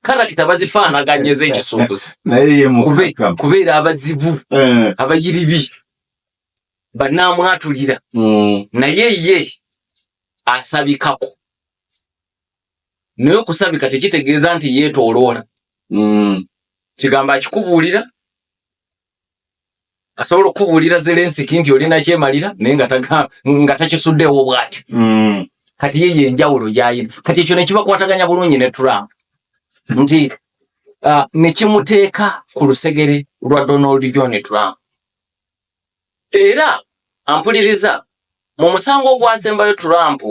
Character bazifaanaganye ez'ekisuubuzi. Naye ye mukakamu. Kubeera abazibu, abayiribi bannaamwatulira, naye ye asabikako. Naye okusabika tekitegeeza nti yeetooloola. Kigambo akikubuulira, asobola okukubuulira Zelensky nti olina kyemalira, naye nga takisuddeewo bw'atyo. Kati ye yenjawulo gy'ayina. Kati ekyo ne kibakwataganya bulungi ne Trump, nti ne kimuteeka ku lusegere lwa Donald John Trump. Era ampuliriza, mu musango ogwasembayo Trump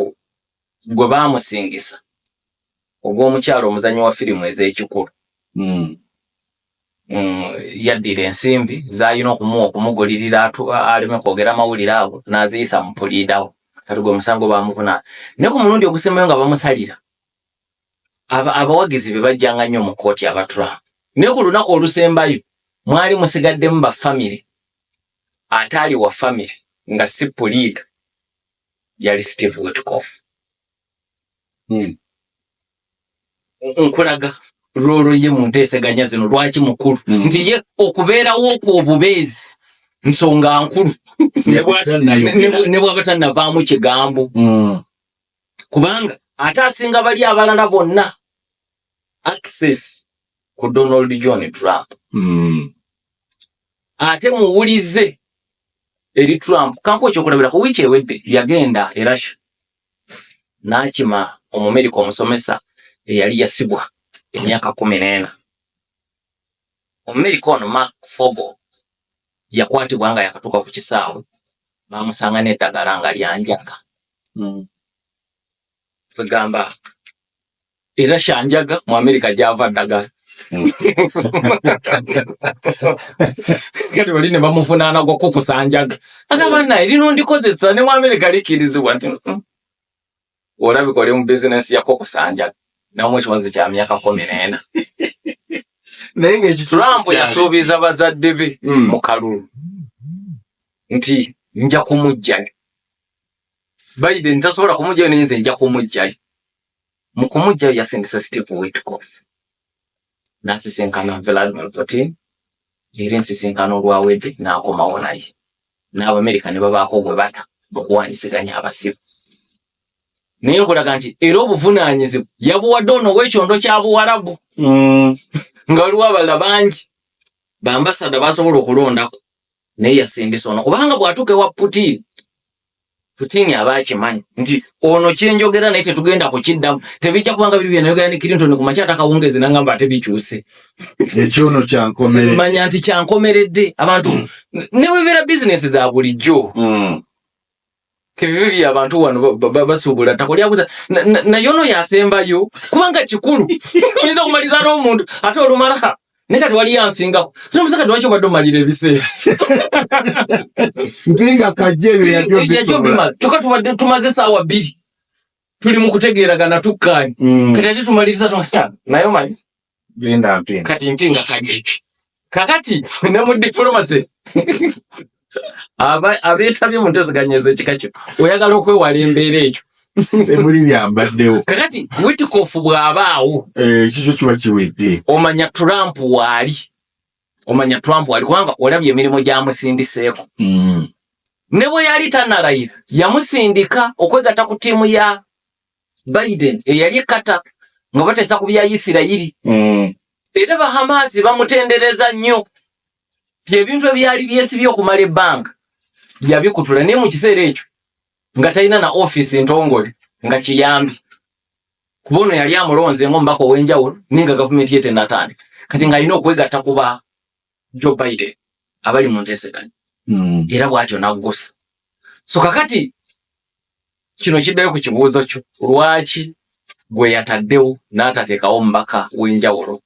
gwe baamusingisa, ogw'omukyala omuzannyi wa firimu ez'ekikulu, yaddira ensimbi z'alina okumuwa okumugulirira aleme kwogera mawulire ago, n'aziyisa mu puliidawo. Kati gwe musango baamuvunaana. Naye ku mulundi ogusembayo nga bamusalira, abawagizi be bajjanga nnyo mu kkooti aba Trump, naye ku lunaku olusembayo mwali musigaddemu ba famire. Ate ali wa famire nga si puliida yali Steve Witkoff. Nkulaga role ye mu nteeseganya zino lwaki mukulu, nti ye okubeerawo okwo obubeezi nsonga nkulu, ne bw'aba tannavaamu kigambo, kubanga ate asinga bali abalala bonna access ku Donald John Trump. Ate muwulize eri Trump. Kankuwa ekyokulabirako, wiiki ewedde yagenda e Russia n'akima Omumerika omusomesa eyali yasibwa. Emyaka 14. Omumerika ono Mark Fogel yakwatibwa nga yakatuuka ku kisaawe, bamusanga n'eddagala nga lyanjaga. Kwegamba era shanjaga mu Amerika gyava ddagala. Kati oli ne bamuvunaana gwa kukusanjaga, agamba naye lino ndikozesa ne mu Amerika likkirizibwa nti olabika oli mu bizinensi ya kukusanjaga, namu ekiwazi kya myaka 14. Naye ng'ekituufu Trump kyali. yasuubiza bazadde be mu kalulu nti nja kumuggyayo. Biden tasobola kumuggyayo, naye nze nja kumuggyayo. Mu kumuggyayo yasindisa Steve Witkoff n'asisinkana Vladimir Putin, era ensisinkano olwawedde n'akomawo naye n'Abamerika ne babaako gwe bata okuwanyisiganya abasibe. Naye nkulaga nti era obuvunaanyizibwa yabuwadde ono ow'ekyondo kya Buwarabu, nga waliwo abalala bangi bambasada basobola okulondako, naye yasindisa ono kubanga bw'atuuka ewa Putin, Putin aba akimanyi nti ono kyenjogera naye tetugenda kukiddamu, tebijja kubanga biri byenayogera ne Clinton ku makya atakawungezi nangamba ate bikyuse. Ekyono kyankomeredde. Manya nti kyankomeredde. Abantu ne bwebeera bizinesi za bulijjo, tebibi abantu wano basuubula ttaka olyabuza naye ono yasembayo kubanga kikulu oyinza okumaliza n'omuntu ate olumala naye kati waliyo ansingako nomusa kati lwaki obadde omalira ebiseera? Mpinga kajja ebyo yajja yajja obisobola. Obimala kyokka tubadde tumaze essaawa 2 tuli mu kutegeeragana tukkaanya. Kati ate tumaliriza naye omanyi Genda mpinga. Kati mpinga kajja kakati ne mu diplomacy abeetabye mu nteeseganya ez'ekika kyo oyagala okwewala embeera eyo. Temuli byambaddewo. Kakati Witkoff bw'abaawo, Eh, ekikyo kiba kiwedde. omanya Trump waali, omanya Trump waali kubanga olabye emirimu gyamusindiseeko. Ne bwe yali tannalayira yamusindika okwegatta ku ttiimu ya Biden eyali ekata nga bateesa ku bya Isirayiri. Era Bahamasi bamutendereza nnyo ti ebintu ebyali byesibye okumala ebbanga yabikutula, naye mu kiseera ekyo nga talina na ofiisi ntongole, nga kiyambi kuba ono yali amulonze ng'omubaka ow'enjawulo, naye nga gavumenti ye tennatandika, kati ng'alina okwegatta kuba Joe Biden abali mu nteeseganya. Era bw'atyo n'aggusa. So kakati kino kiddayo ku kibuuzo kyo, lwaki gwe yataddewo n'atateekawo omubaka w'enjawulo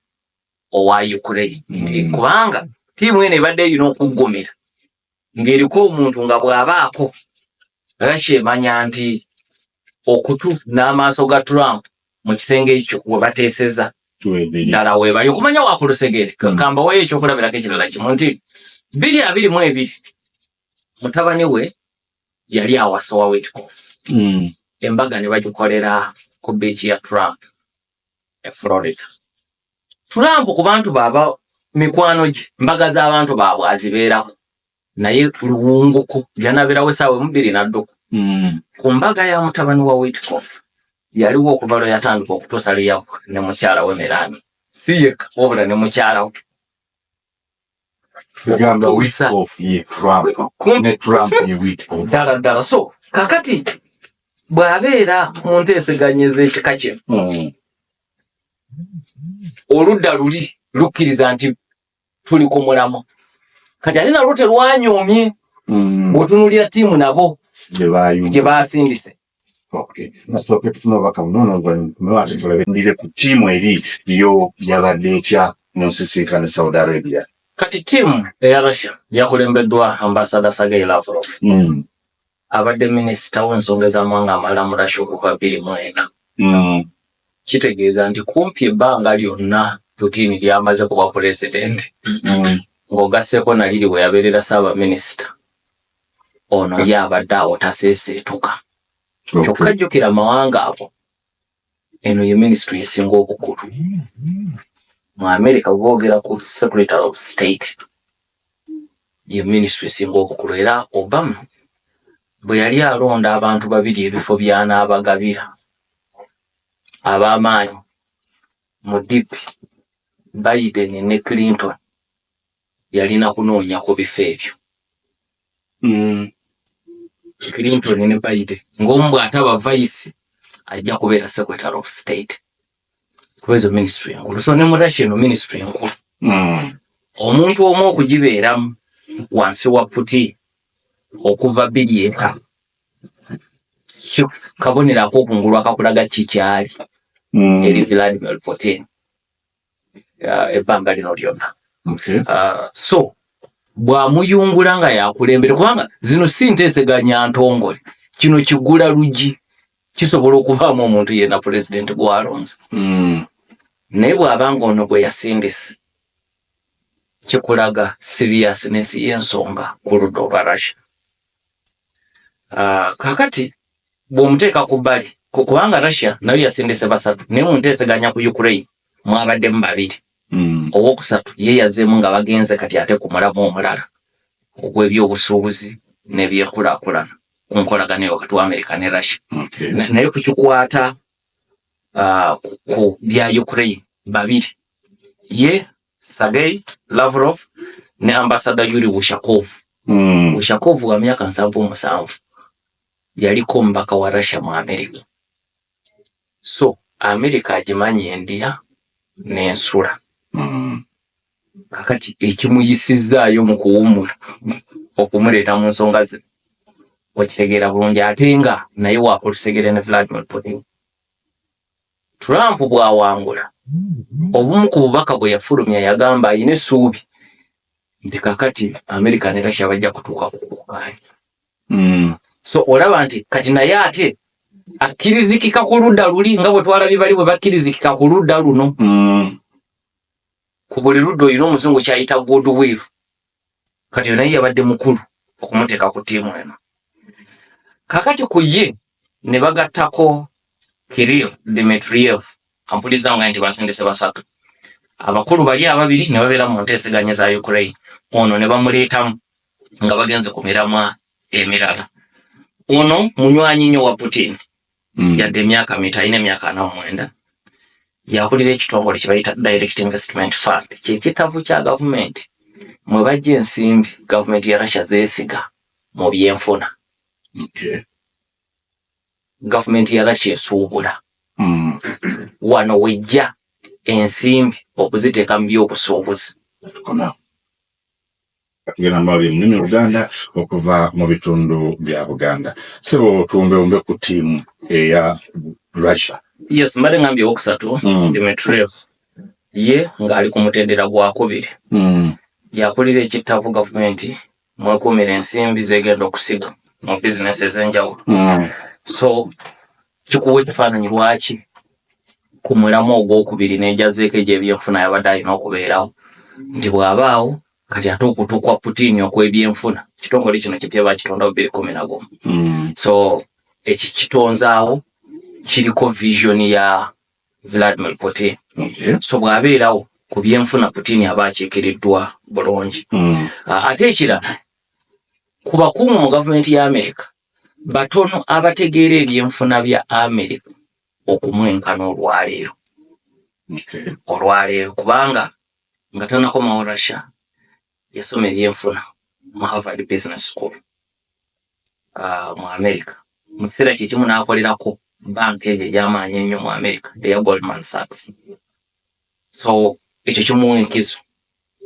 owa Ukraine? Kubanga ttiimu eno ebadde erina okuggumira ng'eriko omuntu nga bw'abaako Russia emanya nti okutu n'amaaso ga Trump mu kisenge ekyo we bateeseza Webiri. Ddala weebali okumanya wakulusegere. Kambaweyo ekyokulabirako ekirala kimu nti 2022 mutabani we yali awasa wa Witkoff. Embaga ne bagikolera ku beach ya Trump e Florida. Trump ku bantu baaba mikwano gye, mbaga z'abantu baabwe azibeerako, naye luwunguko gyanabeerawo essaawa emu bbiri n'adduka. Ku mbaga ya mutabani wa Witkoff yaliwo okuva lwe yatandika okutuusa lwe yaggwa ne mukyala we Melania, si yekka wabula ne mukyala we. Kugamba Okutuusa Witkoff ye Trump Kumpi. Ne Trump ye Witkoff. Ddala ddala. So kakati bw'abeera mu nteeseganya ez'ekika kino, oludda luli lukkiriza nti tuli ku mulamwa, kati ate nalwo terwanyoomye. Bw'otunuulira ttiimu nabo Gye bayumba. Gye baasindise. Okay. Nasooke tufune obubaka buno n'oluvannyuma ate tulabe ndire ku ttiimu eri yo yabadde etya mu nsisinkano e Saudi Arabia. Kati ttiimu eya Russia yakulembeddwa ambasada Sergei Lavrov, abadde minisita w'ensonga ez'amawanga amalala mu Russia okuva 2004. Kitegeeza nti kumpi ebbanga lyonna Putin lyamaze kuba pulezidenti, ng'ogasseeko naliri we yabeerera ssaabaminisita, ono ye abadde awo taseeseetuka. Kyokka jjukira amawanga ago, eno ye minisitule esinga obukulu mu America. Bwe boogera ku Secretary of State, ye minisitule esinga obukulu, era Obama bwe yali alonda abantu babiri ebifo by'anaabagabira ab'amaanyi mu DP, Biden ne Clinton, yalina kunoonya ku bifo ebyo Clinton ne Biden, ng'omu bw'ataba vice ajja kubeera Secretary of State, Kuba ezo ministry enkulu, so ne mu Russia eno ministry enkulu. Omuntu omu okugibeeramu wansi wa Putin okuva biri eka kabonero ak'okungulu akakulaga kikyali eri Vladimir Putin ebbanga lino lyonna. So bw'amuyungula nga yakulembere, kubanga zino si nteeseganya ntongole, kino kigula luggi, kisobola okubaamu omuntu yenna pulezidenti gw'alonze. Naye bw'aba nga ono gwe yasindise, kikulaga seriousness y'ensonga ku ludda olwa Russia. Kakati bw'omuteeka ku bbali, kubanga Russia nayo yasindise basatu, naye mu nteeseganya ku Ukraine mwabaddemu babiri. Owokusatu ye yazzeemu nga bagenze kati ate ku mulamu omulala ogw'ebyobusuubuzi n'ebyenkulaakulana ku nkolagana eyo wakati wa America ne Russia. Naye kukikwata ku bya Ukraine babiri, ye Sergei Lavrov ne ambassador Yuri Ushakov. Ushakov wa myaka 77, yaliko omubaka wa Russia mu America, so America agimanyi endya n'ensula. Kakati ekimuyisizaayo mu kuwummula okumuleeta mu nsonga zino okitegeera bulungi, ate nga naye wakulusegere ne Vladimir Putin. Trump bw'awangula, obumu ku bubaka bwe yafulumya yagamba ayina essuubi nti kakati America ne Russia bajja kutuuka ku kukkaanya. So olaba nti kati naye ate akkirizikika ku ludda luli nga bwe twalabye bali bwe bakkirizikika ku ludda luno. Ku buli ludda olina omuzungu kyayita goodwill. Kati naye yabadde mukulu okumuteeka ku ttiimu eno. Kakati ku ye ne bagattako Kirill Dmitriev. Ampuliza nga nti basindise basatu abakulu bali ababiri ne babeera mu nteeseganya za Ukraine, ono ne bamuleetamu nga bagenze ku miramwa emirala. Ono munywanyi nnyo wa Putin. Yadde emyaka mito, alina emyaka 49, yakulira ekitongole kye bayita Direct Investment Fund, kyekitavu kya gavumenti mwe bajja ensimbi gavumenti ya Russia zeesiga mu byenfuna. Gavumenti ya Russia esuubula. Wano wejja ensimbi okuziteeka mu byobusuubuzi. Tukomawo tugenda mawulire mu nnimi Luganda okuva mu bitundu bya Buganda. Sebo, tuwumbewumbe ku ttiimu eya Russia. Yes, mbadde ngambye owokusatu, Dmitriev, ye ng'ali ku mutendera gwakubiri. Yakulira ekittavu gavumenti mwekuumira ensimbi zegenda okusiga mu bizinesi ez'enjawulo. So kikuwa ekifaananyi lwaki ku mulamu ogwokubiri n'ejazeeko egy'ebyenfuna yabadde alina okubeerawo, nti bw'abaawo kati ate okutu kwa Putin okw'ebyenfuna, kitongole kino kipya, bakitondawo 2011. So ekikitonzaawo kiriko vision ya Vladimir Putin. So bw'abeerawo ku byenfuna, Putin aba akiikiriddwa bulungi. Ate ekirala, ku bakungu mu gavumenti ya America, batono abategeera ebyenfuna bya America okumwenkana olwaleero. Olwaleero, kubanga nga tanakomawo Russia, yasoma ebyenfuna mu Harvard Business School mu America. Mu kiseera kyekimu n'akolerako banka eyo ey'amaanyi ennyo mu America eya Goldman Sachs. So ekyo kimuwa enkizo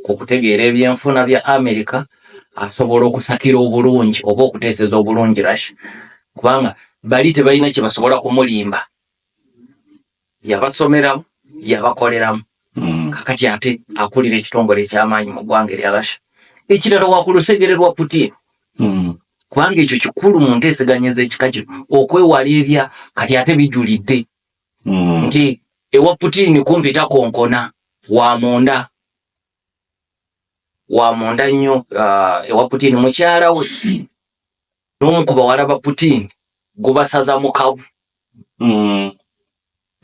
ku kutegeera ebyenfuna bya America, asobola okusakira obulungi oba okuteeseza obulungi Russia, kubanga bali tebalina kye basobola kumulimba, yabasomeramu, yabakoleramu. Kakati ate akulira ekitongole ekyamaanyi mu ggwanga erya Russia. Ekirala, wa ku lusegere lwa Putin. Kubanga ekyo kikulu mu nteeseganya ez'ekika kino, okwewala ebya kati ate bijulidde nti ewa Putin kumpi takonkona, wa munda, wa munda nnyo ewa Putin. Mukyala we n'omu ku bawala ba Putin gubasaza mu kabu.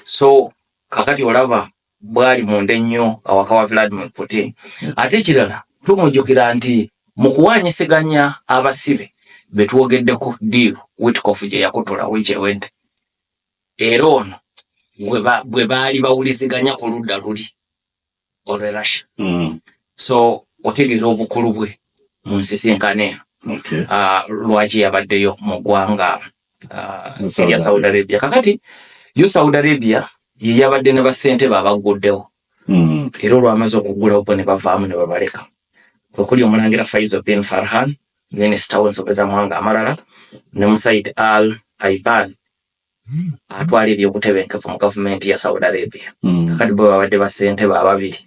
So kakati olaba bwali munda ennyo awaka wa Vladimir Putin. Ate ekirala, tumujjukira nti mu kuwaanyisiganya abasibe be twogeddeko, deal Witkoff gye yakutula wiiki ewedde, era ono bwe baali bawuliziganya ku ludda luli olwe Russia. So otegeera obukulu bwe mu nsisinkano eno. Lwaki yabaddeyo mu ggwanga Mu Saudi erya Saudi Arabia. Kakati yo Saudi Arabia Ye yabadde ne bassentebe abagguddewo era olwamaze okuggulawo bo ne bavaamu ne babaleka. Kwe kuli Omulangira Faisal bin Farhan, minisita w'ensonga z'amawanga amalala, ne Musaid Al Aiban atwala ebyobutebenkevu mu gavumenti ya Saudi Arabia. Kakati bo babadde bassentebe ababiri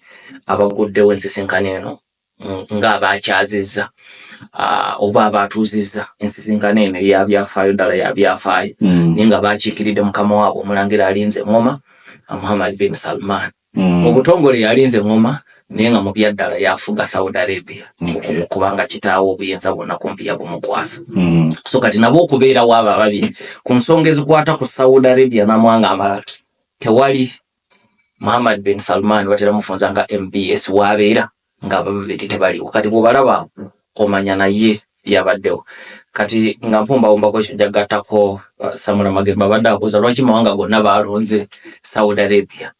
abagguddewo ensisinkano eno ng'abakyazizza oba abaatuuzizza ensisinkano eno eyabyafaayo ddala yabyafaayo naye nga bakiikiridde mukama waabwe Omulangira alinze eŋŋoma Muhammad bin Salman. Mu butongole yalinze eŋŋoma, naye nga mu byaddala yafuga Saudi Arabia kubanga kitaawe obuyinza bwonna kumpi yabumukwasa. So kati nabo okubeerawo abo ababiri ku nsonga ezikwata ku Saudi Arabia n'amawanga amalala, tewali Muhammad bin Salman, batera mufunza nga MBS, wabeera nga ababiri tebaliwo. Kati bw'obalaba awo omanya naye yabaddewo. Kati nga mpumbawumbako ekyo, njagattako Samula Magembe abadde abuuza lwaki mawanga gonna balonze Saudi Arabia.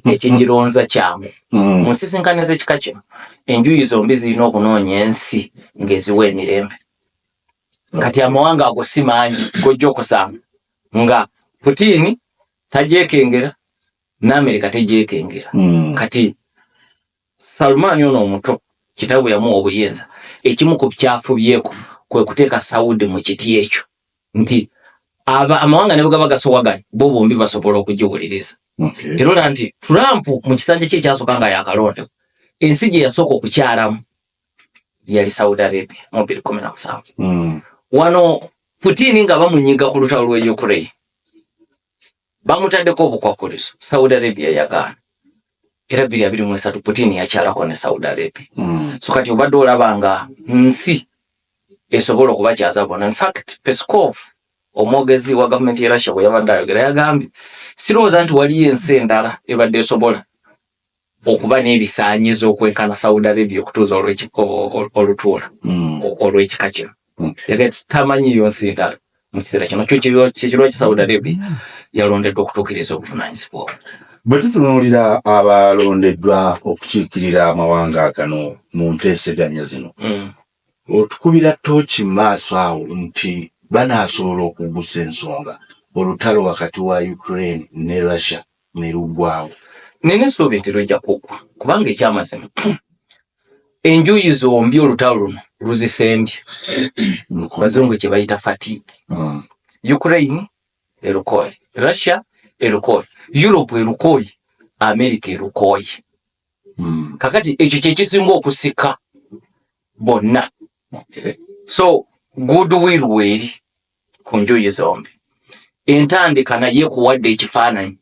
Ekigironza kyangu, mu nsisinkano ez'ekika kino enjuyi zombi zirina okunoonya ensi ng'eziwa emirembe. Kati amawanga ago si mangi gojja okusanga nga Putin tagyekengera n'Amerika tegyekengera. Kati Salman ono omuto, kitaawe yamuwa obuyinza, ekimu ku kyafubyeko kwe kuteeka Saudi mu kiti ekyo nti aba amawanga ne bwegaba gasowaganye, bo bombi basobola okugiwuliriza. Era olaba nti Trump mu kisanja kye ekyasooka nga yakalondebwa, ensi gye yasooka okukyalamu yali Saudi Arabia mu 2017. Wano Putin nga bamunyiga ku lutalo lw'e Ukraine, bamutaddeko obukwakkulizo, Saudi Arabia yagaana, era 2023 Putin yakyalako ne Saudi Arabia. So kati obadde olaba nga nsi esobola okubakyaza bonna. In fact, Peskov, omwogezi wa gavumenti ya Russia, bwe yabadde ayogera yagambye, sirowooza nti waliyo ensi endala ebadde esobola okuba n'ebisaanyizo okwenkana Saudi Arabia okutuuza olutuula olw'ekika kino. Yagambye tamanyiyo nsi ndala mu kiseera kino. Kyo kyekirwa ki Saudi Arabia yalondeddwa okutuukiriza obuvunaanyizibwa obwo. Bwe tutunuulira abalondeddwa okukiikirira amawanga gano mu nteeseganya zino, otukubira ttooki mu maaso awo nti banaasobola okuggusa ensonga, olutalo wakati wa Ukraine ne Russia ne luggwawo? Nina essuubi nti lujja kuggwa, kubanga ekyamazima enjuyi zombi olutalo luno luzisembye, bazungu kye bayita fatigue. Ukraine erukooye, Russia erukooye, Europe erukooye, America erukooye. Kakati ekyo kyekisinga okusika bonna. So goodwill weeri ku njuyi zombi. Entandika naye ekuwadde ekifaananyi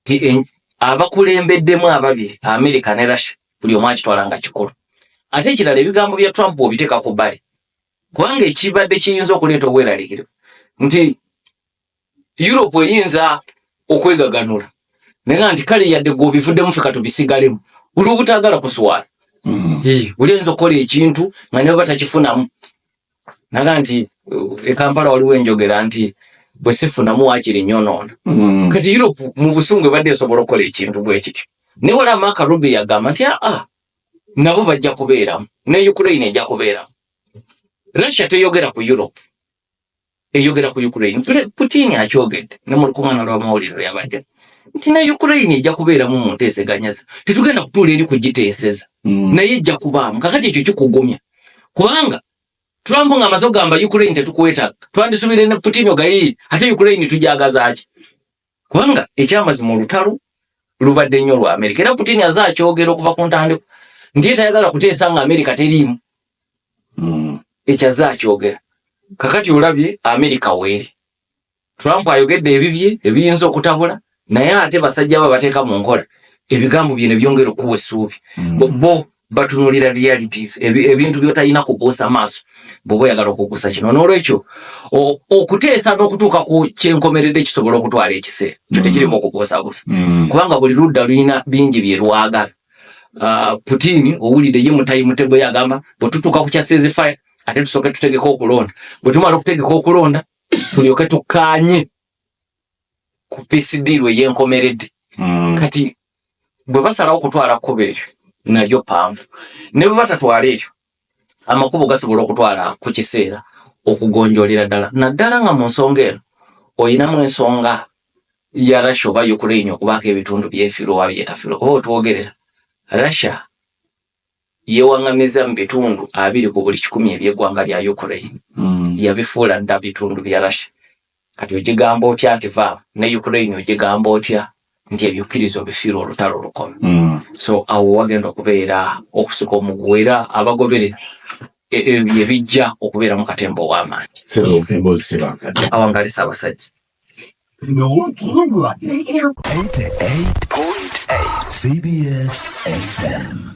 ti abakulembeddemu ababiri, America ne Russia, buli omu akitwala nga kikulu. Ate ekirala, ebigambo bya Trump bw'obiteeka ku bbali, kubanga ekibadde kiyinza okuleeta obweraliikirivu nti Europe eyinza okwegaganula naye nti kale yadde gwe obivuddemu, ffe katubisigalemu olw'obutaagala kuswala. Oli ayinza okukola ekintu nga ne baba takifunamu naga nti e Kampala waliwo enjogera nti bwe sifunamu waakiri nyonoona. Kati Europe mu busungu ebadde esobola okukola ekintu bwe kityo, naye wala Marco Rubio yagamba nti aa, nabo bajja kubeeramu, ne Ukraine ejja kubeeramu. Russia teyogera ku Europe, eyogera ku Ukraine. Putin akyogedde ne mu lukuŋŋaana lw'amawulire lwe yabadde nti ne Ukraine ejja kubeeramu mu nteeseganyaza, tetugenda kutuula eri kugiteeseza, naye ejja kubaamu. Kakati ekyo kikugumya, kubanga Trump ng'amaze okugamba Ukraine tetukwetaaga, twandisuubire ne Putin ogayi ate Ukraine tujagazaaki? Kubanga ekyamazima olutalo lubadde nnyo lwa Amerika, era Putin aze akyogera okuva ku ntandikwa nti ye tayagala kuteesa nga Amerika teriimu. Ekyo azze akyogera. Kakati olabye Amerika weeri, Trump ayogedde ebibye ebiyinza okutabula, naye ate basajja ba bateeka mu nkola ebigambo bye ne byongera okuwa essuubi. Bo batunuulira realities, ebintu by'otalina kubuusa maaso bw'oba oyagala okugusa kino. N'olwekyo okuteesa n'okutuuka ku kyenkomeredde kisobola okutwala ekiseera, kyo tekirimu okubuusabuusa, kubanga buli ludda lulina bingi bye lwagala. Putin owulidde ye mutayi mutego, yagamba bwe tutuuka ku kya ceasefire ate tusooke tutegeke okulonda, bwe tumala okutegeka okulonda tulyoke tukkaanye ku peace deal ey'enkomeredde. Kati bwe basalawo okutwala kkubo eryo nalyo ppanvu, ne bwe batatwala eryo, amakubo gasobola okutwala ku kiseera okugonjoolera ddala, naddala nga mu nsonga eno oyinamu ensonga. ya Russia oba Ukraine okubaako ebitundu byefiirwa oba byetafiirwa, kuba wetwogerera Russia yewaŋŋamiza mu bitundu 20% eby'eggwanga lya Ukraine. Yabifuula dda bitundu bya Russia. Kati ogigamba otya nti vaamu? Ne Ukraine ogigamba otya nti ebyukkiriza obifiirwa, olutalo lukome? So awo wagenda okubeera okusika omuguwa, era abagoberera ebyo bye bijja okubeera mu katemba ow'amaanyi. Sebo, emboozi tebankadde. Awangali Ssaabasajja. 88.8 CBS FM.